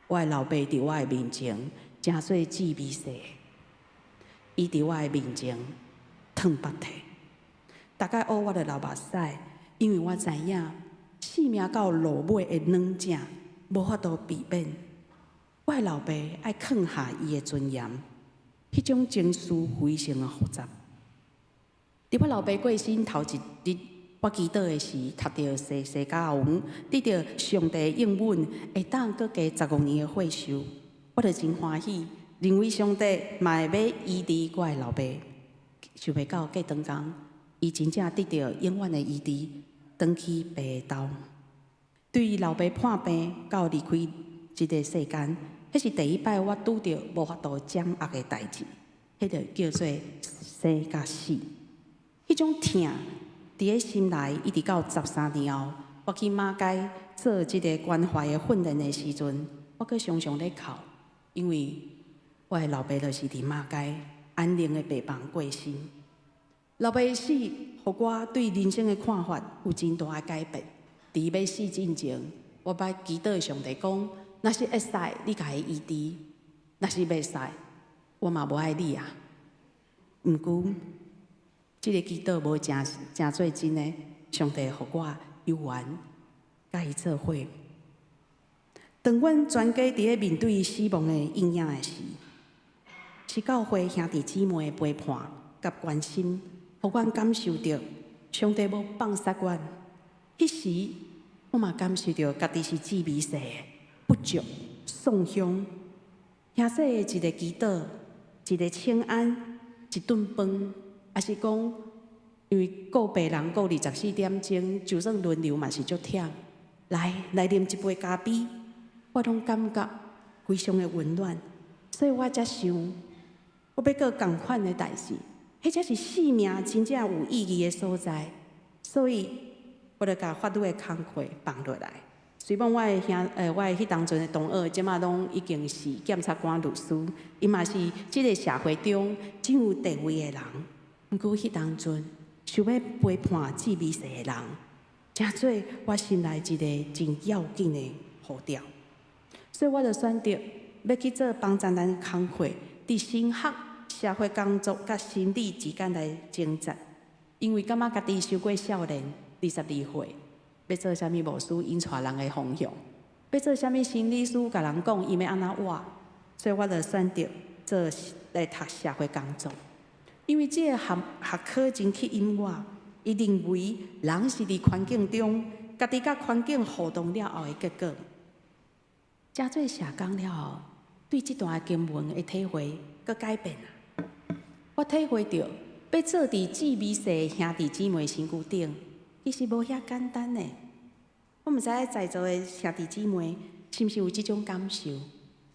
我的老爸佇我的面前，成做志微細，伊佇我的面前淌腹涕。逐擺嘔我就流目屎，因為我知影性命到落尾的兩者無法度避免。我的老爸愛囥下伊的尊嚴，彼種情緒非常的複雜。佇我老爸過身頭一日，我祈禱的時，讀著西加文，得著上帝應允，會當閣加15年的歲壽，我就真歡喜，認為上帝嘛會欲醫治我的老爸。想袂到過長工，伊真正得著永遠的醫治，轉去爸的兜。對伊老爸破病到離開這个世間，彼是第一擺我拄著無法度掌握的代誌，彼个叫做生佮死。彼種疼佇咧心內，一直到13年後，我去馬偕做這个關懷的訓練的時陣，我閣常常咧哭，因為我的老爸就是佇馬偕安寧的病房過身。老爸的死，予我對人生的看法有真大的改變。佇欲死進前，我捌祈禱上帝講：若是會使，你共伊醫治；若是袂使，我嘛無愛你啊。毋過，這个祈禱無誠做真的，上帝予我有緣佮伊做伙。當阮全家佇咧面對死亡的陰影的時，是教會兄弟姊妹的陪伴佮關心，予阮感受著上帝無放殺阮。彼時，我嘛感受著家己是志微細的不足、喪鄉。兄弟的一个祈禱、一个請安、一頓飯，抑是講，因為顧病人顧24點鐘，就算輪流嘛是足忝。來啉一杯咖啡，我攏感覺非常的溫暖。所以我才想，我欲做仝款的代誌，彼才是生命真正有意義的所在。所以，我就共法律的工課放落來。雖罔我的兄，我的彼當陣的同學，這馬攏已經是檢察官、律師，伊嘛是這个社會中真有地位的人。毋過彼當陣，想欲陪伴志微細的人，成做我心內一个真要緊的呼召。所以我就選擇欲去做幫助人工課，佇神學、社會工作佮心理之間來掙扎。因為感覺家己傷過少年，22歲，欲做啥物牧師引帶人的方向，欲做啥物心理師，共人講伊欲按怎活，所以我就選擇做來讀社會工作。因為這个學科真吸引我，伊認為人是佇環境中，家己佮環境互動了後的結果。成做社工了後，對這段經文的體會閣改變啊！我體會著，欲做佇志微細的兄弟姊妹身軀頂，其實無遐簡單呢。我毋知影在座的兄弟姊妹是毋是有這種感受？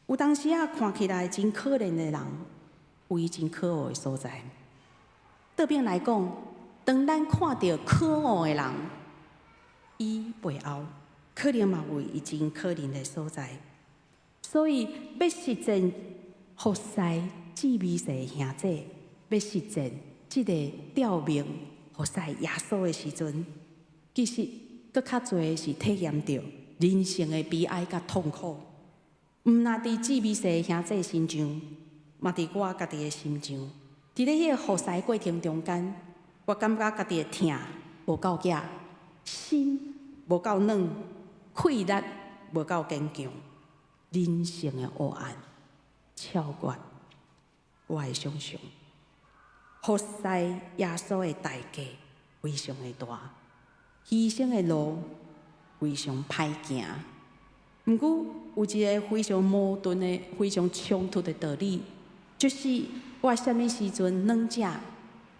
有當時仔看起來真可憐的人，有伊真可惡的所在。倒反來講，當咱看著可惡的人，伊背後可能嘛有伊真可憐的所在。所以，欲實踐服侍志微細的兄弟，欲實踐這个吊命服侍耶穌的時陣，其實閣較濟是體驗著人生的悲哀佮痛苦。毋但佇姊妹細兄弟身上，嘛佇我家己的身上。佇咧彼個服侍過程中間，我感覺家己的疼無夠額，心無夠軟，氣力無夠堅強，人生的黑暗超越我的想象。服侍耶穌的代價非常的大，犧牲的路非常歹行。毋過有一個非常矛盾的、非常衝突的道理，就是我啥物時陣軟弱，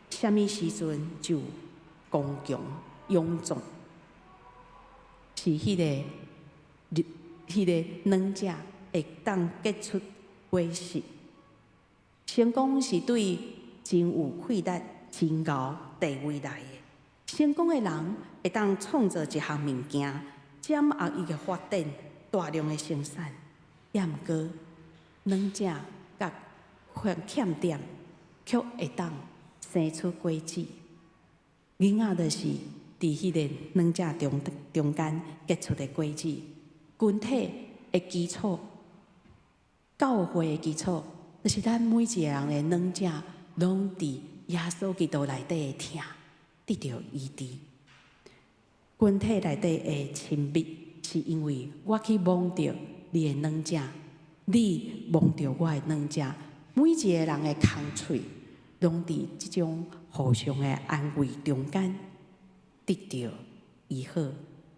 啥物時陣就剛強勇壯，是彼個軟弱會當結出果實。成功是對真有氣力、真𠢕地位來的。成功的人會當創造一項物件，掌握伊的發展，大量的生產。也毋過，軟弱佮欠點，卻會當生出果子。囡仔就是佇彼個軟弱中間結出的果子。群體的基礎，教會的基礎，就是咱每一個人的軟弱，攏佇耶穌基督內底的疼得著醫治。群體內底的親密，是因為我去摸著你的軟弱，你摸著我的軟弱。每一個人的空喙，攏佇這種互相的安慰中間得著醫好。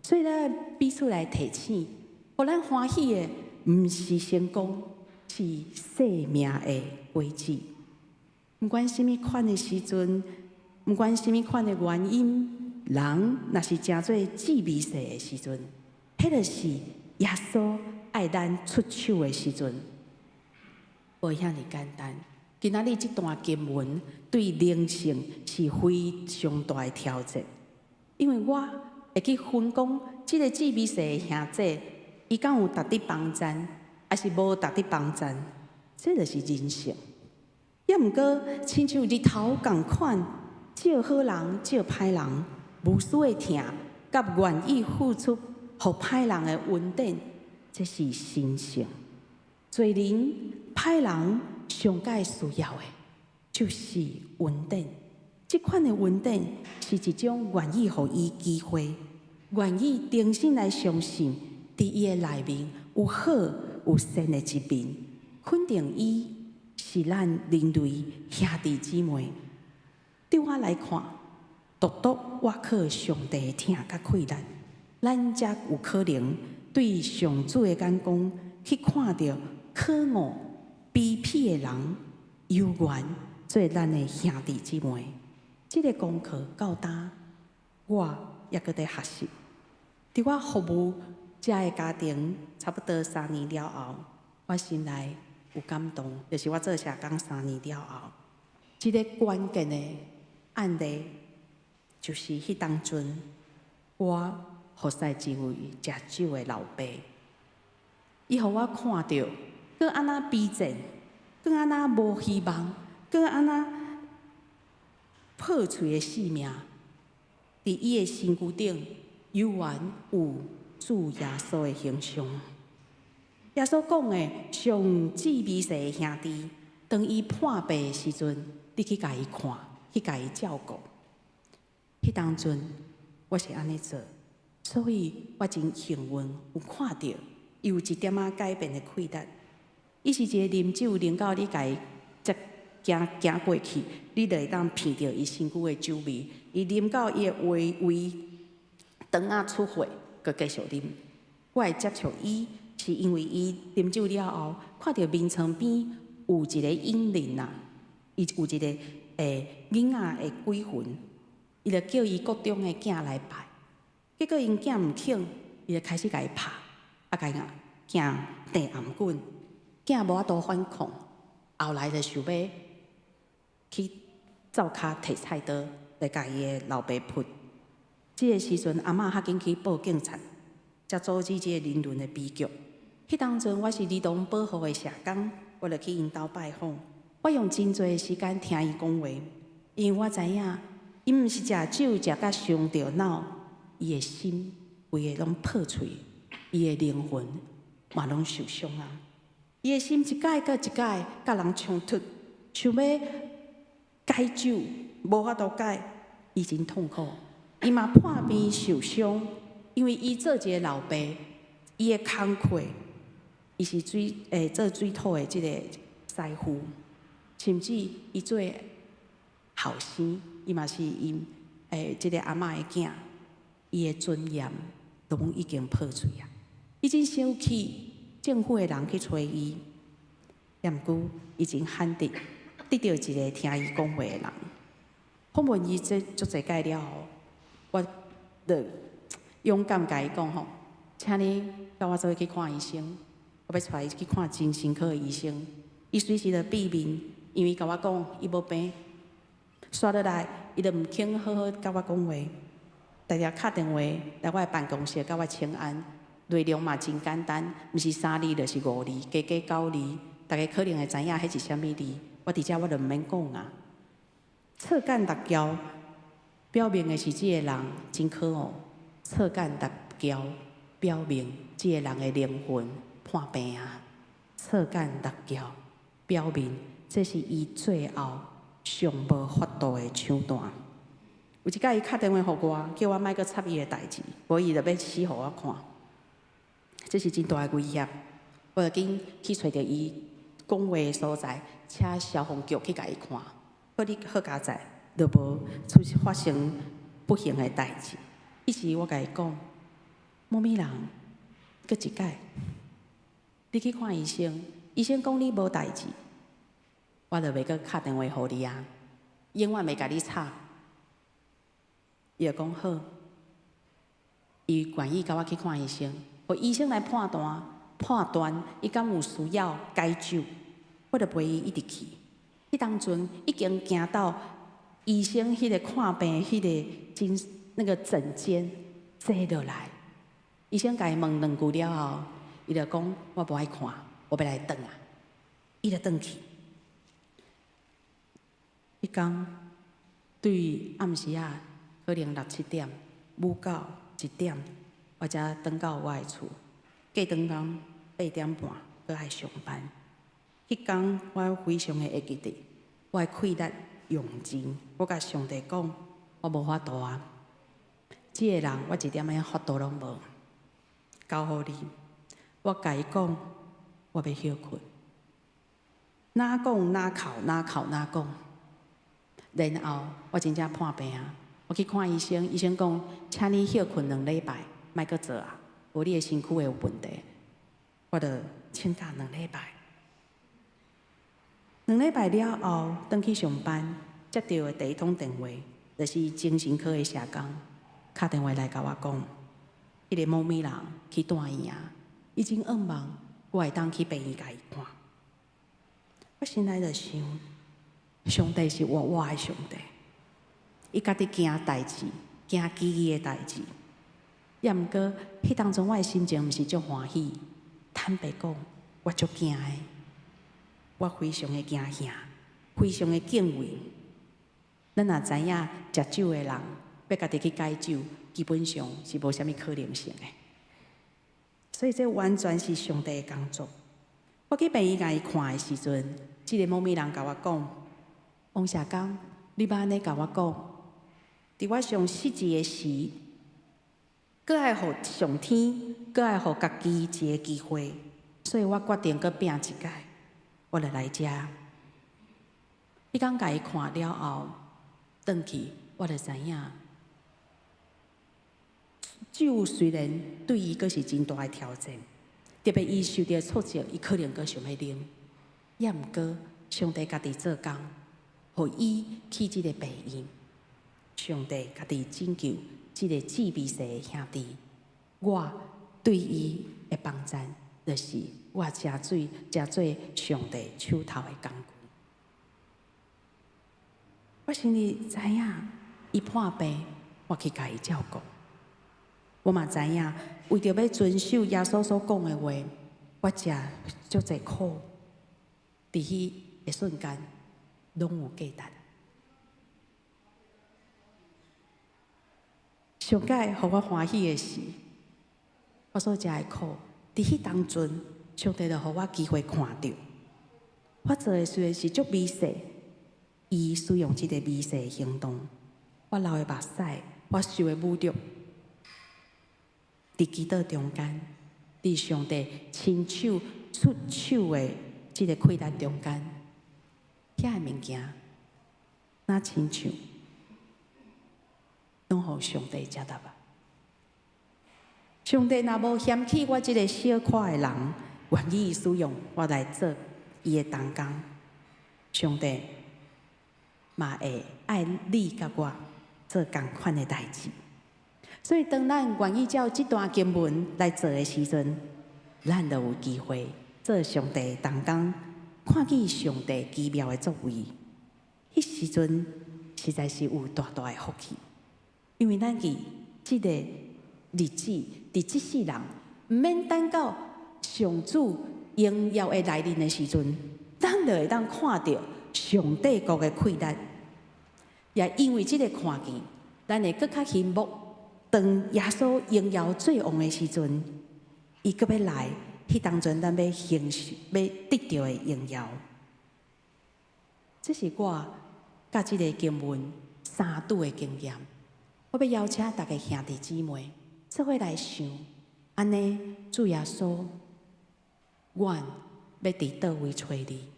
所以咱彼此來提醒，予咱歡喜的，毋是成功，是生命的果子。毋管啥物款的時陣，毋管啥物款的原因，人若是成做姊妹細的時陣，彼個是耶穌愛咱出手的時陣，無遐爾簡單。今仔日這段經文對靈性是非常大的挑戰，因為我會去分講，這個姊妹細的兄弟，伊敢有值得幫贊，抑是無值得幫贊？這就是人性。也毋過，親像日頭仝款，照好人，照歹人，無私的疼，佮願意付出，予歹人的恩典，這是神性。濟人歹人上蓋需要的，就是恩典。這款的恩典是一種願意予伊機會，願意重新來相信，佇伊的內面有好有善的一面，肯定伊是咱人類兄弟姊妹。對我來看，獨獨倚靠上帝的疼佮氣力，咱才有可能對上主的眼光去看著可惡卑鄙的人，猶原做咱的兄弟姊妹。這個功課到今，我猶閣佇學習。佇我服務這个家庭差不多三年了後，我心內有感動，就是我做社工三年了後，這個關鍵的案例，就是彼當陣我服侍一位食酒的老爸，伊予我看著，閣按怎卑賤，閣按怎無希望，閣按怎破碎的性命，佇伊的身軀頂，猶原有主耶穌的形象。耶穌講的上姊妹細的兄弟，當伊破病的時陣，你去共伊看，去共伊照顧。彼當陣我是按呢做，所以我真幸運有看著伊有一點仔改變的氣力。伊是一個啉酒啉到你共伊才行行過去，你就會當聞著伊身軀的酒味。伊啉到伊的胃胃腸仔出血，閣繼續啉。我會接觸伊，是因為伊啉酒了後，看著眠床邊有一個嬰靈啊，伊有一個囡仔的鬼魂，伊就叫伊國中的囝來拜。結果𪜶囝毋肯，伊就開始共伊拍，啊，共伊囝掟頷頸，囝無法度反抗，後來就想欲去灶跤提菜刀來共伊的老爸撲。這个時陣，阿嬤較緊去報警察，才阻止這個人倫的悲劇。彼當陣，我是兒童保護的社工，我就去𪜶兜拜訪。我用真濟時間聽伊講話，因為我知影，伊毋是食酒食甲傷著腦，伊的心規个攏破碎，伊的靈魂嘛攏受傷啊！伊的心一擺閣一擺佮人衝突，想欲戒酒，無法度戒，伊真痛苦。伊嘛破病受傷，因為伊做一个老爸，伊的工課，伊是水做水土的這个師傅，甚至伊做後生，伊嘛是𪜶這个阿嬤的囝，伊的尊嚴攏已經破碎啊！伊真生氣，政府的人去揣伊，也毋過伊真罕得得著一个聽伊講話的人。訪問伊這足濟擺了後，我就勇敢共伊講吼，請你佮我做伙去看醫生，我欲帶伊去看精神科的醫生。伊隨時就變面，因為共我講伊無病。煞落來，伊就毋肯好好佮我講話，定定敲電話來我的辦公室共我請安，內容嘛真簡單，毋是三字就是五字，加加九字，大家可能會知影彼是啥物字。我佇遮我就毋免講啊。錯幹六蟯，表明的是這个人真可惡。錯幹六蟯，表明這个人的靈魂破病啊。錯幹六蟯，表明這是伊最後上無法度的手段。有一擺伊敲電話予我，叫我莫閣插伊的代誌，無伊就欲死予我看。這是真大的威脅。我就緊去揣著伊講話的所在，請消防局去共伊看。好你好佳哉，就無出發生不幸的代誌。彼時我共伊講，某某人，閣一擺，你去看醫生，醫生講你無代誌，我就袂閣敲電話予你啊，永遠袂共你插。伊就講好，伊願意共我去看醫生，予醫生來判斷，判斷伊敢有需要戒酒，我就陪伊一直去。彼當陣已經行到醫生彼個看病彼個診那個診間坐落來，醫生共伊問兩句了後，伊就講我無愛看，我欲來轉啊，伊就轉去。彼工對暗時仔可能六七點，舞到一點，我才轉到我的厝。隔轉工8點半，閣愛上班。彼工我非常的會記得，我的氣力用盡，我共上帝講，我無法度啊！這个人我一點仔法度攏無，交予你。我共伊講，我欲歇睏。哪講哪哭，哪哭哪講。然後我真正破病啊！我去看醫生，醫生講，請你歇睏兩禮拜，莫閣做啊，無你的身軀會有問題。我就請假兩禮拜。兩禮拜了後，轉去上班，接著的第一通電話，就是精神科的社工敲電話來共我講，彼个某某人去住院啊，伊真向望我會當去病院共伊看。我心內就想，上帝是活活的上帝，伊家己行代誌，行奇異的代誌。也毋過，彼當陣我的心情毋是足歡喜，坦白講，我足驚的。我非常的驚嚇，非常的敬畏。咱若知影食酒的人欲家己去戒酒，基本上是無啥物可能性的。所以這完全是上帝的工作。我去病院共伊看的時陣，這个某某人共我講：王社工，你捌按呢共我講，佇我上失志的時，閣愛予上天，閣愛予家己一个機會，所以我決定閣拼一擺。我就來遮。彼工共伊看了後，轉去我就知影，酒雖然對伊閣是真大的挑戰，特別伊受著挫折，伊可能閣想欲啉。也毋過，上帝家己做工，予伊去這个病院。上帝家己拯救這个自閉性的兄弟。我對伊的幫贊，就是我誠做誠做上帝手頭的工具。我心裡知影，伊破病，我去共伊照顧。我嘛知影，為著欲遵守耶穌所講的話，我食足濟苦。佇彼个瞬間，攏有價值。上蓋予我歡喜的是，我所食的苦，佇彼當陣，上帝就予我機會看著。我做的雖然是足微細，伊使用這個微細的行動，我流的目屎，我受的侮辱，佇祈禱中間，佇上帝親手出手的這个氣力中間，遐个物件，若親像攏予上帝接納啊！上帝若無嫌棄我這个小可的人，願意使用我來做伊的同工，上帝嘛會愛你佮我做仝款的代誌。所以，當咱願意照這段經文來做的時陣，咱就有機會做上帝的同工，看見上帝奇妙的作為。彼時陣實在是有大大的福氣，因為咱佇這个日子，佇這世人，毋免等到上主榮耀的來臨的時陣，咱就會當看著上帝國的氣力。也因為這个看見，咱會閣較欣慕。當耶穌榮耀做王的時陣，伊閣欲來，彼當陣咱欲享受、欲得著的榮耀。這是我佮這个經文相拄的經驗。我欲邀請逐个兄弟姊妹做伙來想，按呢，主耶穌，阮欲佇佗位揣你？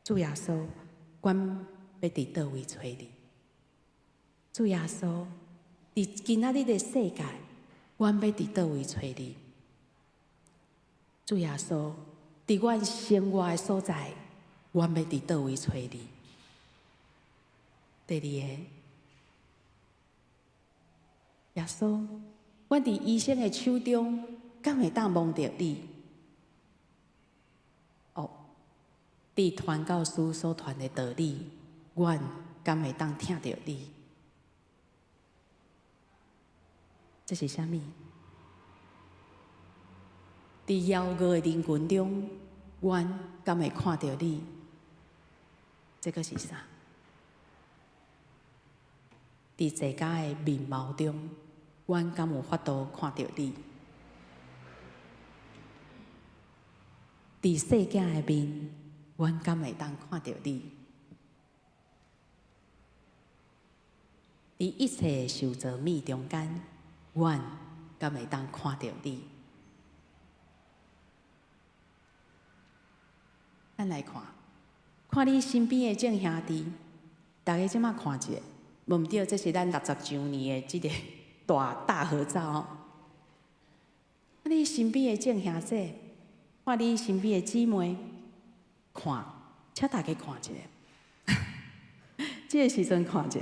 主耶穌，阮欲佇佗位揣你？主耶穌，佇今仔日的世界，阮欲佇佗位揣你？主耶穌，佇阮生活的所在，阮欲佇佗位揣你？第二个，耶穌，阮佇醫生的手中，敢會當摸著你？哦，佇傳教士所傳的道理，阮敢會當聽著你？這是啥物？佇枵餓的人群中，阮敢會看著你？這閣是啥？佇濟家的面貌中，阮敢有法度看著你？佇細囝的面，阮敢會當看著你？佇一切受造物中間，阮敢會當看著你？咱來看，看你身邊的眾兄弟，逐家這馬看一下，無毋對，這是咱60週年的這个大大合照哦。看你身邊的眾兄弟，看你身邊的姊妹，看，請大家看一下。這个時陣看一下，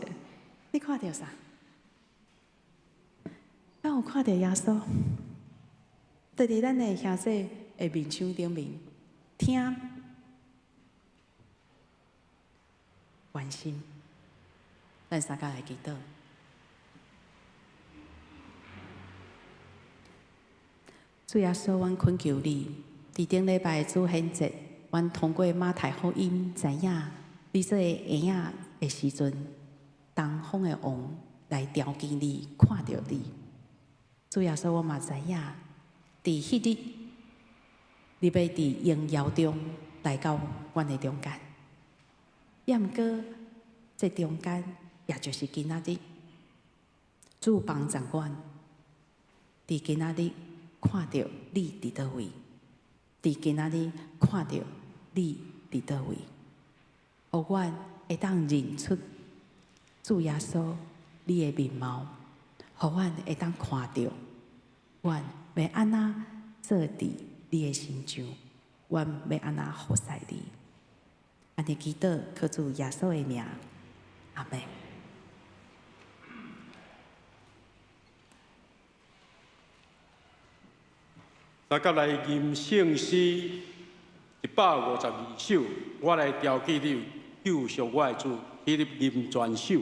你看著啥？敢有看著耶穌？佇佇咱的兄弟的面相頂面，聽，關心，咱三工來祈禱。主耶穌，阮懇求你，佇頂禮拜的主顯節，阮通過馬太福音知影，你做嬰仔的時陣，東方的王來朝見你，看著你。主耶穌，我嘛知影，佇彼日，你欲佇榮耀中來到阮的中間。也毋過，這中間，也就是今仔日，主幫助阮，佇今仔日看著你佇佗位，佇今仔日看著你佇佗位，予阮會當認出主耶穌你的面貌，予阮會當看著，阮欲按怎做佇你的身上，阮欲按怎服侍你。按呢祈禱，靠主耶穌的名，阿們。大家來吟聖詩152首，我來朝見你，救贖我的主，彼日吟全首。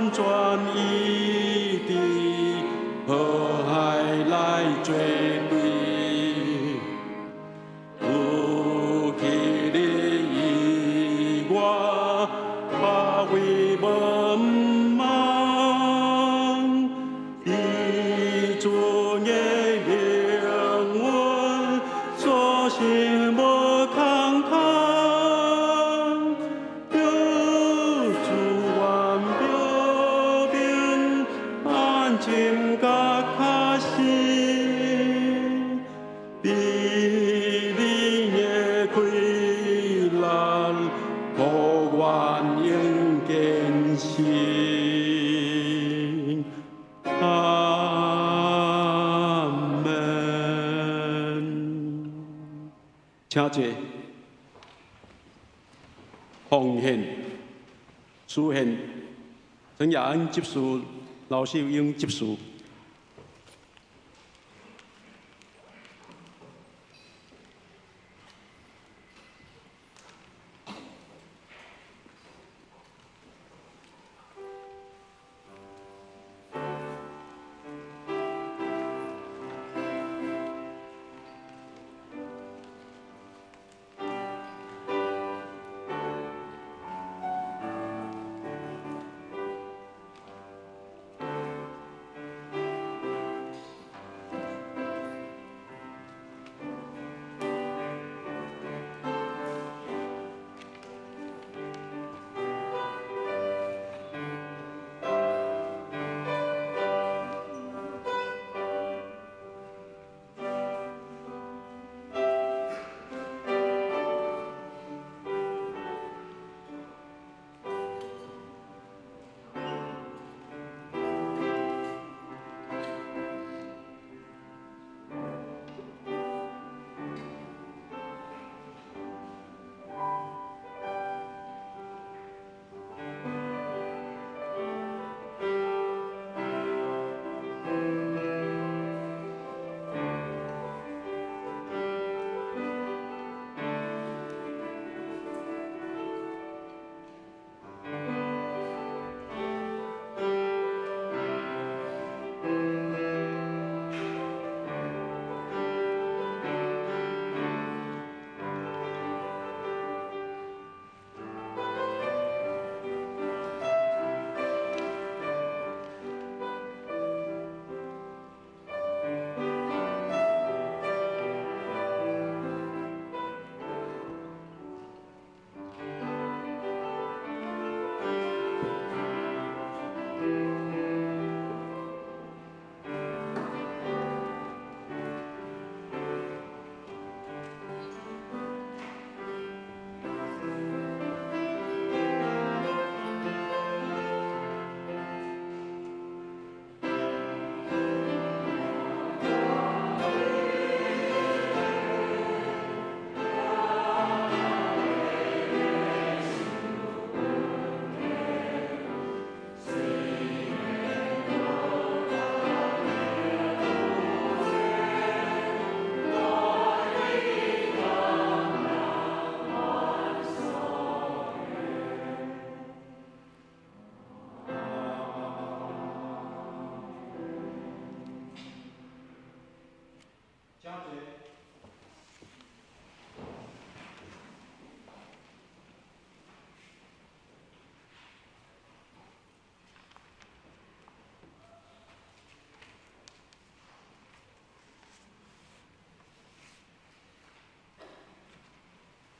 完全醫治，河海來做對，除去你以外，別位無望。以主的靈魂，所行無空空，求主願表明安靜佮確實，比你的氣力，予我永堅實。阿門。請坐。奉獻、書獻，陳雅恩執事、劉秀英執事。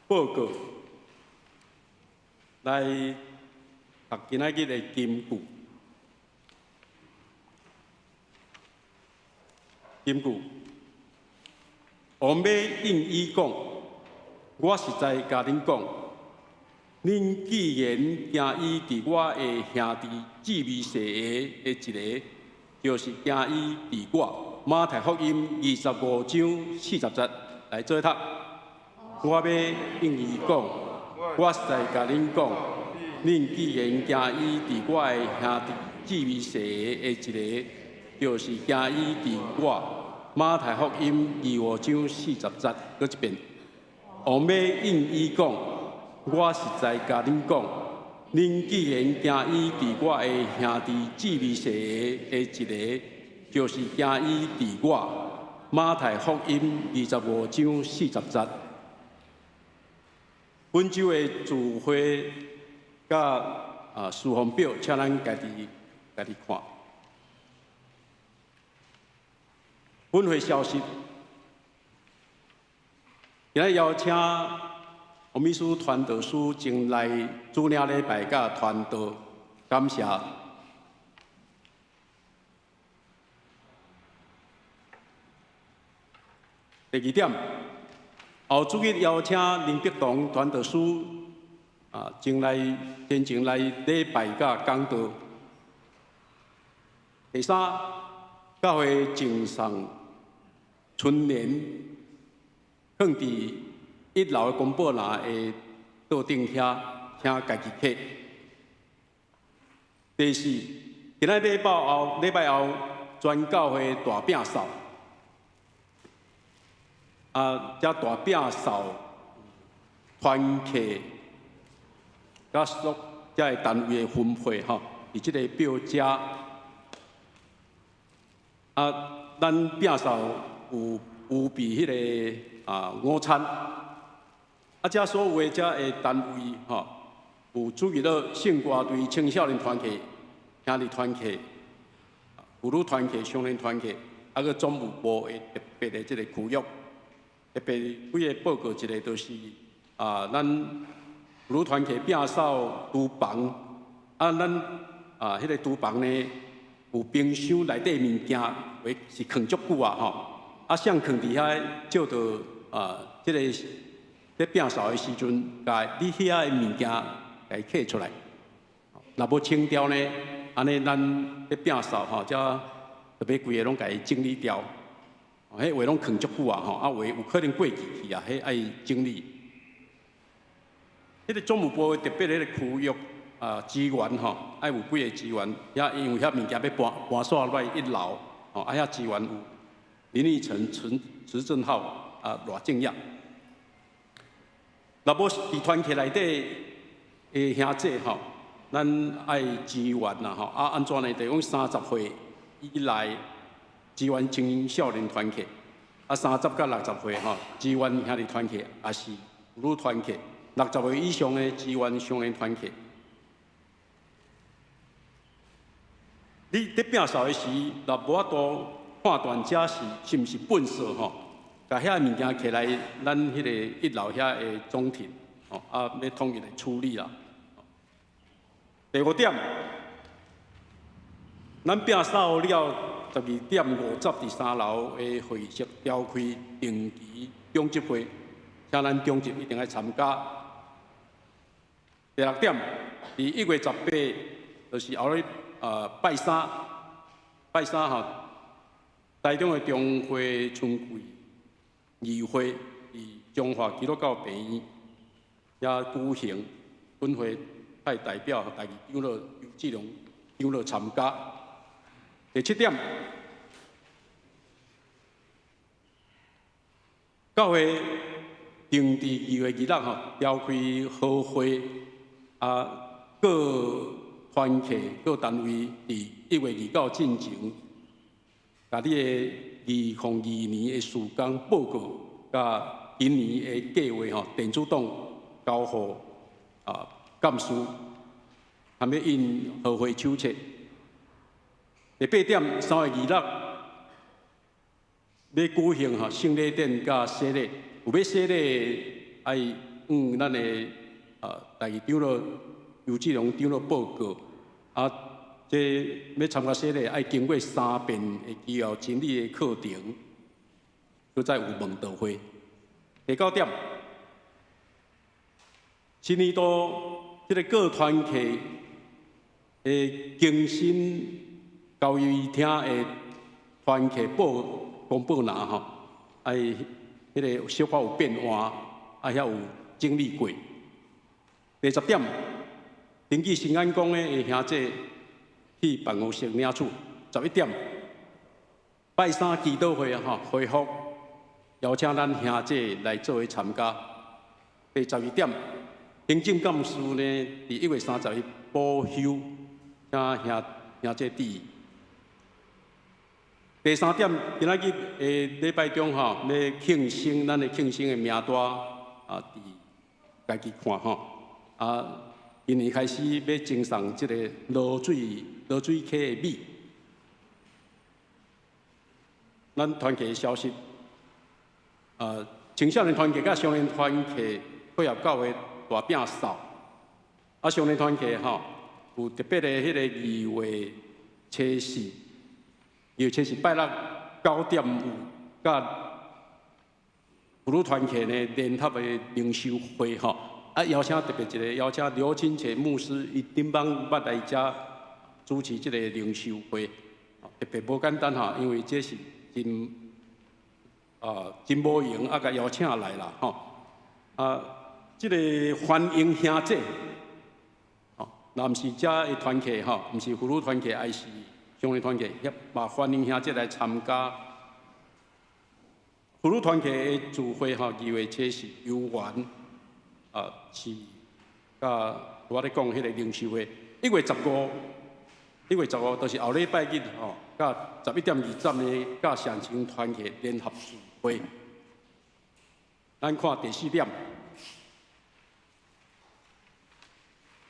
報告來讀今仔日的金句。金句，王馬應伊講，我實在共恁講，恁既然驚伊佇我的兄弟姊妹細的一个，就是驚伊佇我。馬太福音25章40節來做讀。我欲應伊講，我實在共恁講，恁既然驚伊佇我的兄弟姊妹細的一个，就是驚伊佇我。馬太福音25章40節，閣一遍。王馬應伊講，我實在共恁講，恁既然驚醫治我的兄弟姊妹小的一个，就是驚醫治我。馬太福音25章40節。本周的聚會佮事奉表，請咱家己家己看。本會消息，今日邀請洪秘書傳道師前來主領禮拜佮傳道，感謝。第二點，後主日邀請林碧堂傳道師前來前前來禮拜佮講道。第三，教會贈送春聯，放佇一樓的公布欄的桌頂遐，請家己摕。第四，今仔禮拜後，禮拜後全教會大摒掃。這大摒掃團契佮屬這个單位的分配吼，佇這个表遮。咱摒掃有有備彼个午餐。這所有的這个單位吼，有注意到聖歌隊、青少年團契、兄弟團契、婦女團契、少年團契，閣總務部的特別的這个區域。特別幾个報告，一个就是咱婦女團契摒掃廚房，咱彼个廚房呢有冰箱內底物件，會是囥足久啊吼，啥囥佇遐，照著這个咧摒掃的時陣，共你遐的物件共伊揢出來，若無清掉呢，按呢咱咧摒掃吼，才特別規个攏共伊整理掉。彼話攏囥足久啊吼，話有可能過期去啊，彼愛整理。彼个總務部特別彼個區域資源吼，愛有幾个資源，遐因為遐物件欲搬搬煞來一樓，吼，遐資源有林立成、陳池正浩、賴正業。若無佇團契內底的兄弟吼，咱愛支援啦吼，按怎呢？就講30歲以內。支援青少年團契，30到60歲吼，支援兄弟團契，也是婦女團契；60歲以上的支援少年團契。你佇摒掃的時，若無法度判斷這是是毋是糞掃吼，共遐物件摕來咱彼个一樓遐的總廳，吼，欲統一來處理啦。第五點，咱摒掃了。12點50佇三樓的會議室召開定期長執會，請咱長執一定愛參加。第六點，佇1月18，就是後日拜三，拜三吼，台中的中會春季議會佇中華基督教病院遐舉行，本會派代表台長老邱志龍長老參加。第七點，教會定佇2月26吼，召開好會，各團契各單位佇1月29進前，共你的2022年的事工報告，佮今年的計劃吼，電子檔交予幹事，含欲印合會手冊。第八點，3月26欲舉行吼聖禮典佮洗禮，有欲洗禮的愛向咱的台語長老尤志龍長老報告，這欲參加洗禮愛經過三遍的基要真理的課程，閣再有問道會。第九點，新年度這个各團契的更新交誼廳的團契報公報欄吼，愛彼个小可有變換，遐有整理過。第十點，登記新安宮的兄弟去辦公室領取。11點，拜三祈禱會吼恢復，邀請咱兄弟來做伙參加。第12點，行政幹事呢，佇1月30日補休，請兄兄姐注意。第三點，今仔日的禮拜中吼，欲慶生，咱的慶生的名單啊，佇家己看吼。啊，今年開始欲贈送這個濁水溪的米。咱團契的消息，啊，青少年團契佮少年團契配合教會大摒掃，啊，少年團契吼有特別的彼个二月初四，2月初四拜六9點有佮婦女團契呢聯合的靈修會吼，啊，邀請特別一个邀請劉清泉牧師，伊頂擺捌來遮主持這个靈修會，特別無簡單吼，因為這是真無閒啊，共邀請來啦吼，啊，這个歡迎兄姐，吼，若毋是遮的團契吼，毋是婦女團契，還是少年團契，嘛歡迎兄姐來參加。婦女團契的聚會吼，2月初四遊園，啊是，佮我咧講彼个靈修會，1月15，1月15就是後禮拜日吼，佮11點20呢，佮上清團契聯合聚會。咱看第四點，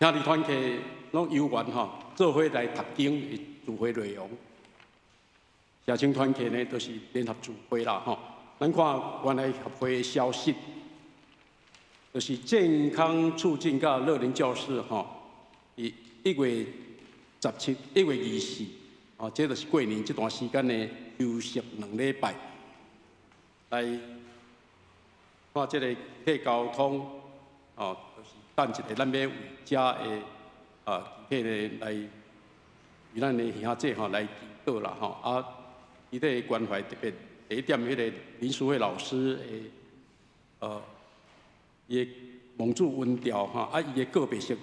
兄弟團契攏有緣吼，做伙來讀經的聚會內容。社青團契呢，就是聯合聚會啦吼。咱看關愛協會的消息，就是健康促進佮樂齡教室吼，佇1月17、1月24，哦，這就是過年這段時間呢，休息兩禮拜，來看這个體交通，哦，就是等一下咱欲為遮的啊，具體的來為咱的兄弟吼來祈禱啦吼，啊，具體的關懷特別第一點，彼个林淑慧老師的，伊的蒙主溫調吼，啊，伊的告別式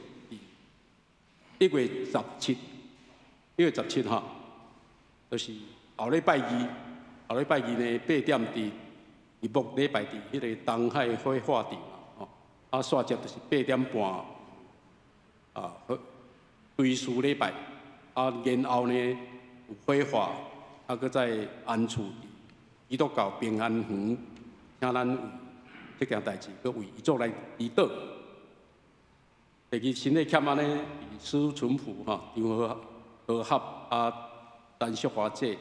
佇1月17，1月17吼，就是後禮拜二，後禮拜二呢八點佇日木禮拜佇彼个東海火化場吼，啊，煞接就是8點半，啊，追思禮拜，啊，然後呢有火化，啊，閣再安厝佇基督教平安園，請咱為這件代誌，閣為遺族來祈禱。第二，身體欠安呢，施淳朴吼，張和和合啊，陳淑華姐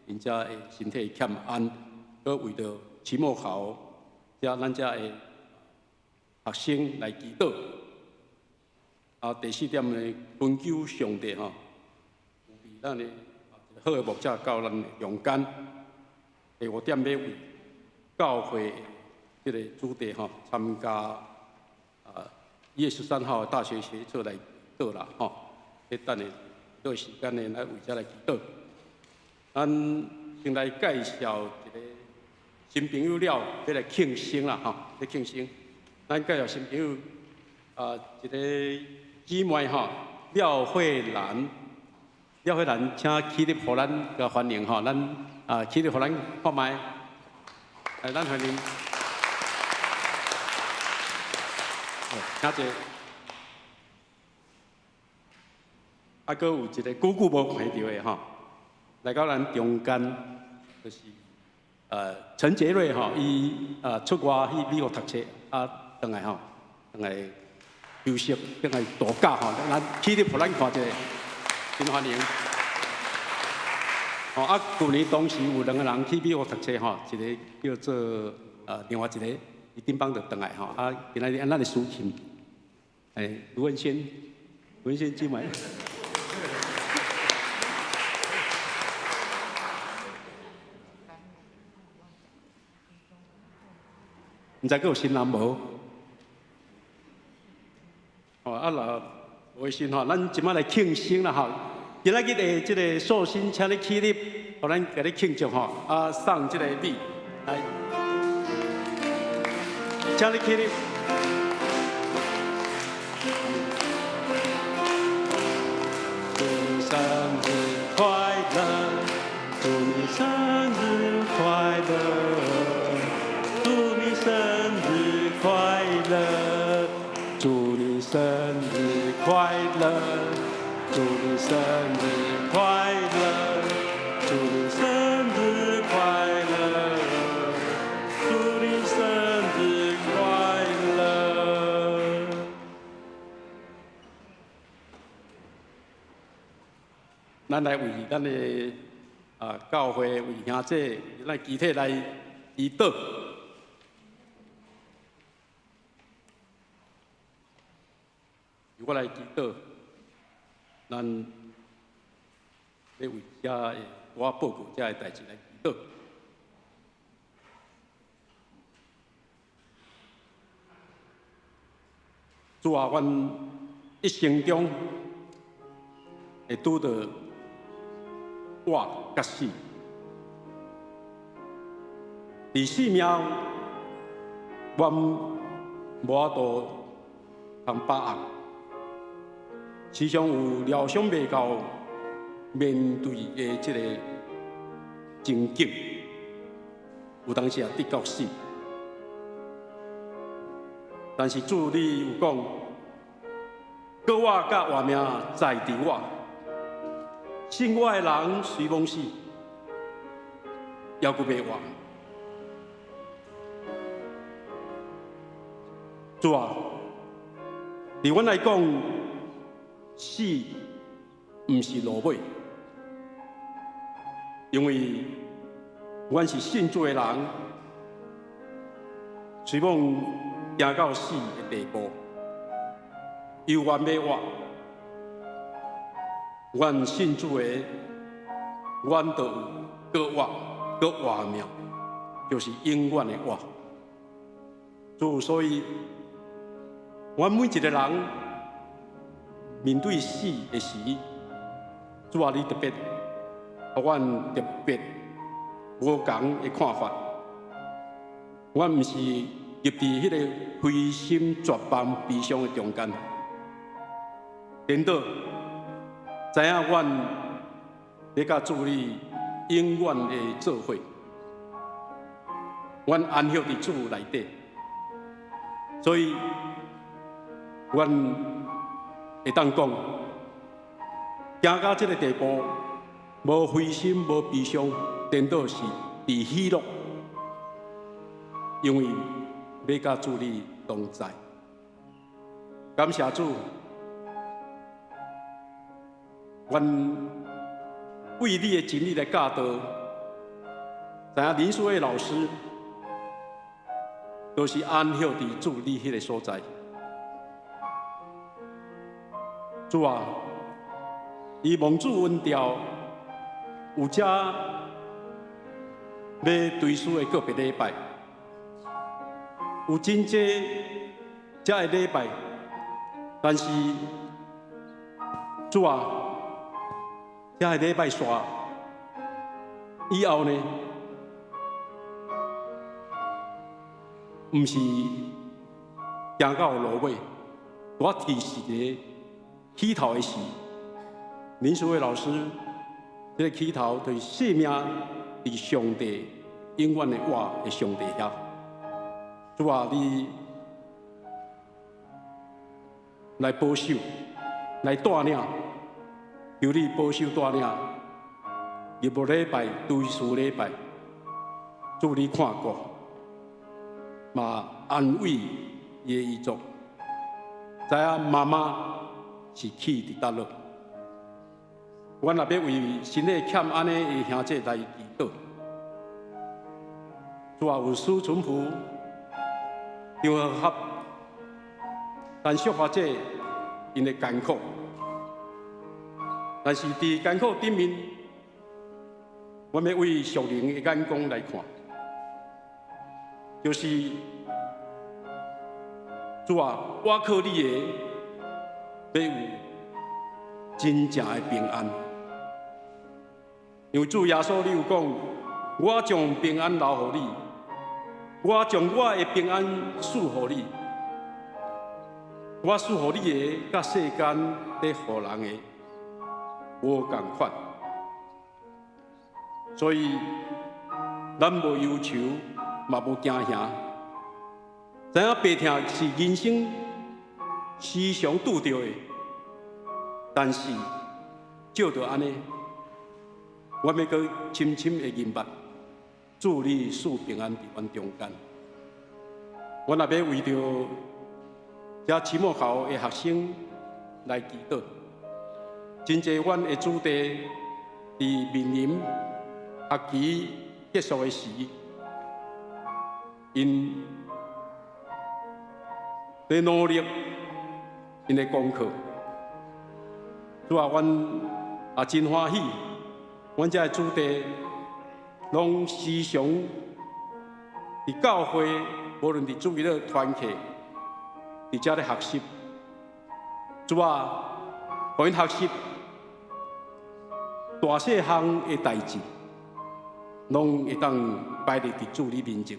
，𪜶遮的身體欠安，閣為著期末考，遮咱遮的學生來祈禱。啊，第四點呢，懇求上帝吼，預備咱的好的牧者到咱中間。第五點，欲為教會的這个主題吼，參加啊1月13號的大學學測來祈禱啦吼。彼等下這時間呢，咱為這來祈禱。咱先來介紹一个新朋友了，欲來慶生啦吼，欲慶生。咱介紹新朋友啊，一个姊妹吼，廖慧蘭，廖慧蘭，請起立，予咱共歡迎吼，咱啊起立，予咱看覓，來，咱歡迎，請坐。啊，閣有一个久久無看著的吼，來到咱中間，就是陳傑瑞吼，伊出外去美國讀冊，啊，轉來吼，轉來休息，轉來度假吼，咱起立予咱看一下，真歡迎。吼啊，舊年當時有兩個人去美國讀冊吼，一个叫做另外一个伊頂擺就轉來吼，啊，今仔日按咱的司琴，欸，盧文軒，盧文軒姊妹。毋知閣有新人無？哦，啊若無新吼，咱這擺來慶生啦吼！今仔日的這个壽星，請你起立，予咱共你慶祝吼！啊，送這个米來，請你起立。祝你生日快樂，祝你生日快樂，祝你生日快樂，祝你生日快樂，祝你生日快樂，祝你生日快樂。咱來為咱的教會，為兄弟，為咱肢體來祈禱。我來祈禱，咱欲為遮的我報告遮的代誌來祈禱。主啊，阮一生中會拄著活佮死，佇生命，阮無法度通把握，時常有料想袂到面對的這個情景，有當時也得到死。但是主你有講，閣活佮活命在佇我，信我的人雖罔死，猶閣欲活。主啊，對阮來講，死毋是落尾，因為阮是信主的人，雖罔行到死的地步，猶原欲活。阮信主的，阮就有閣活、閣活命，就是永遠的活。主，所以，阮每一個人面對死的時，主啊，你特別，予阮特別無仝的看法。阮毋是入佇彼个灰心絕望、悲傷的中間，顛倒知影阮欲佮主你永遠的做伙，阮安息佇主內底，所以阮會當講，行到這个地步，無灰心，無悲傷，顛倒是佇喜樂，因為欲佮主你同在。感謝主，阮為你的真理來教導，知影林書慧老師都是安息佇主你彼个所在。主啊，伊望主恩召，有遮欲追思的個別禮拜，有真濟遮的禮拜，但是主啊，遮的禮拜煞以後呢，毋是行到落尾，我提示个起頭的時，林書慧老師，這個起頭就是生命佇上帝永遠的活的上帝遐。主啊，你來保守，來帶領，求你保守帶領，入晡禮拜、追思禮拜，主你看顧，嘛安慰伊的遺族，知影媽媽是去佇佗落。阮也欲為身體欠按呢的兄弟來祈禱。主啊，有施春福、張和合、陳淑華姐𪜶的艱苦，但是佇艱苦頂面，阮欲為屬靈的眼光來看，就是主啊，倚靠你的，欲有真正的平安。因為主耶穌，你有講，我將平安留予你，我將我的平安賜予你，我賜予你的，佮世間咧予人的無仝款。所以，咱無憂愁，嘛無驚嚇，知影病痛是人生時常拄著的，但是照著按呢，阮欲閣深深的明白，主你賜平安佇阮中間。阮也欲為著遮期末考的學生來祈禱。真濟阮的子弟佇面臨學期結束的時，𪜶佇努力𪜶的功課。主啊，阮也真歡喜，阮遮的子弟攏時常佇教會，無論佇主日團契，佇遮咧學習。主啊，予𪜶學習大細項的代誌，攏會當擺佇主你面前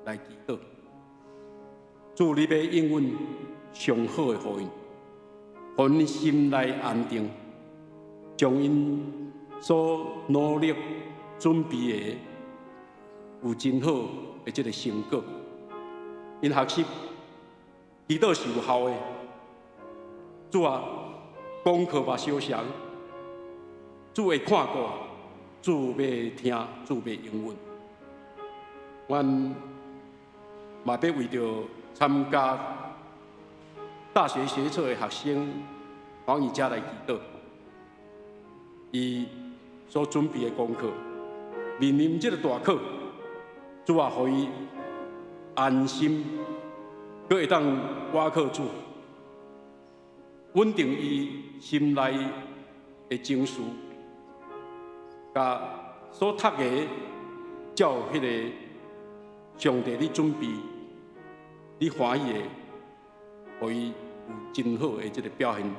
來祈禱。主你欲應允上好的予𪜶，予𪜶心內安定，將𪜶所努力準備的有真好的這個成果。𪜶學習祈禱是有效的。主啊，功課嘛相像，主會看顧，主欲聽，主欲應允。阮嘛欲為著參加大學學測的學生黃以佳來祈禱，伊所準備的功課，面臨這個大考，主啊，予伊安心，閣會當倚靠主，穩定伊心內的情緒，共所讀的照彼個上帝你準備、你歡喜的，予伊有真好的這個表現。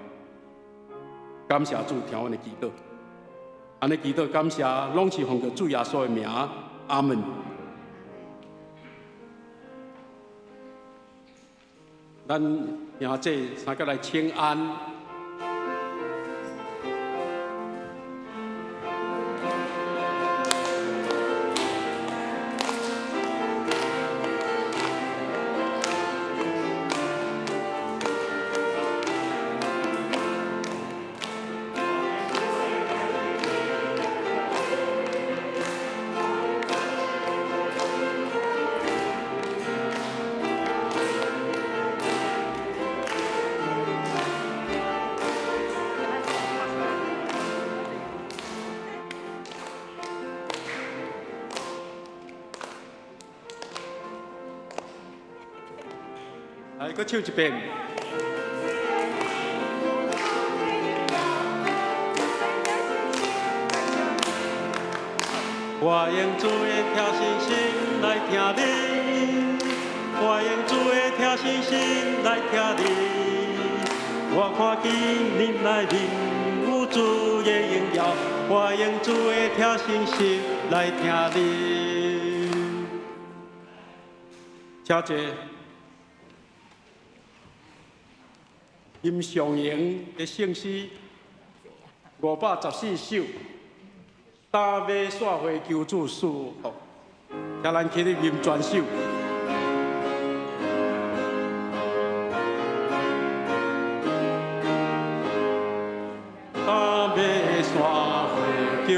感謝主聽阮的祈禱，按呢祈禱感謝，攏是奉著主耶穌的名，阿門。咱兄姊三個來請安。來，閣唱一遍。我用主的疼惜心來疼你，我用主的疼惜心來疼你。我看見你內面有主的榮耀，我用主的疼惜心來疼你。請坐。林尚榮的聖詩514首，打馬散花求主賜福，請咱起立吟全首。打馬散花求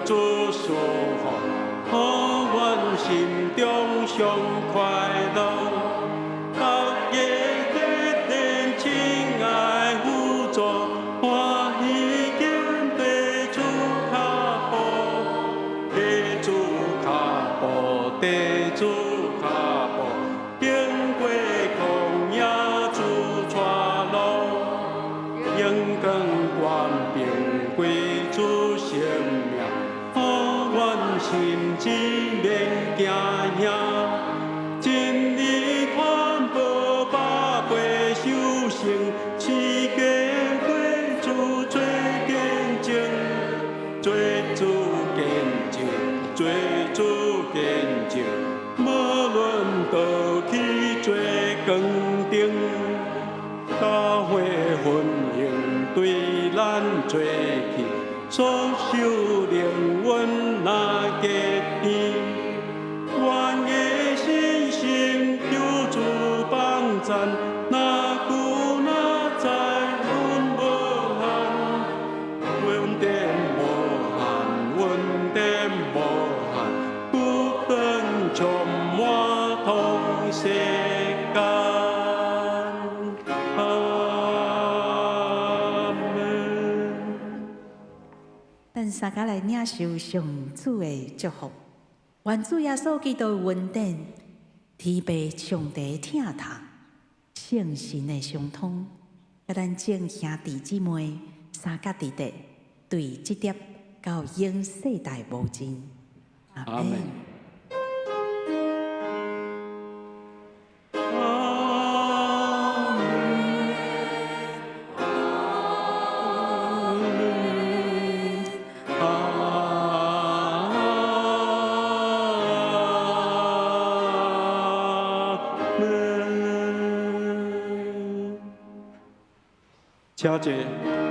主賜福，予阮心中上快樂。逐日熱戀親愛輔助，歡喜緊跟主跤步，跟主跤步，跟主跤步，經過曠野主帶路，榮光權柄歸主聖名，予阮心志免驚嚇。真理傳播百倍修成，賜機會主做見證，做主見證，做主見證。無論倒去做光燈，教會奮興對咱做去，所受靈恩若結甜。阮的信心求主幫贊，若久若在阮無限，阮三佮來領受上主的祝福。願主耶穌基督的恩典、天父上帝疼痛、聖神的相通，佮咱眾兄弟姊妹相佮佇佇，對這粒到永世代無盡。阿門。阿門。請坐。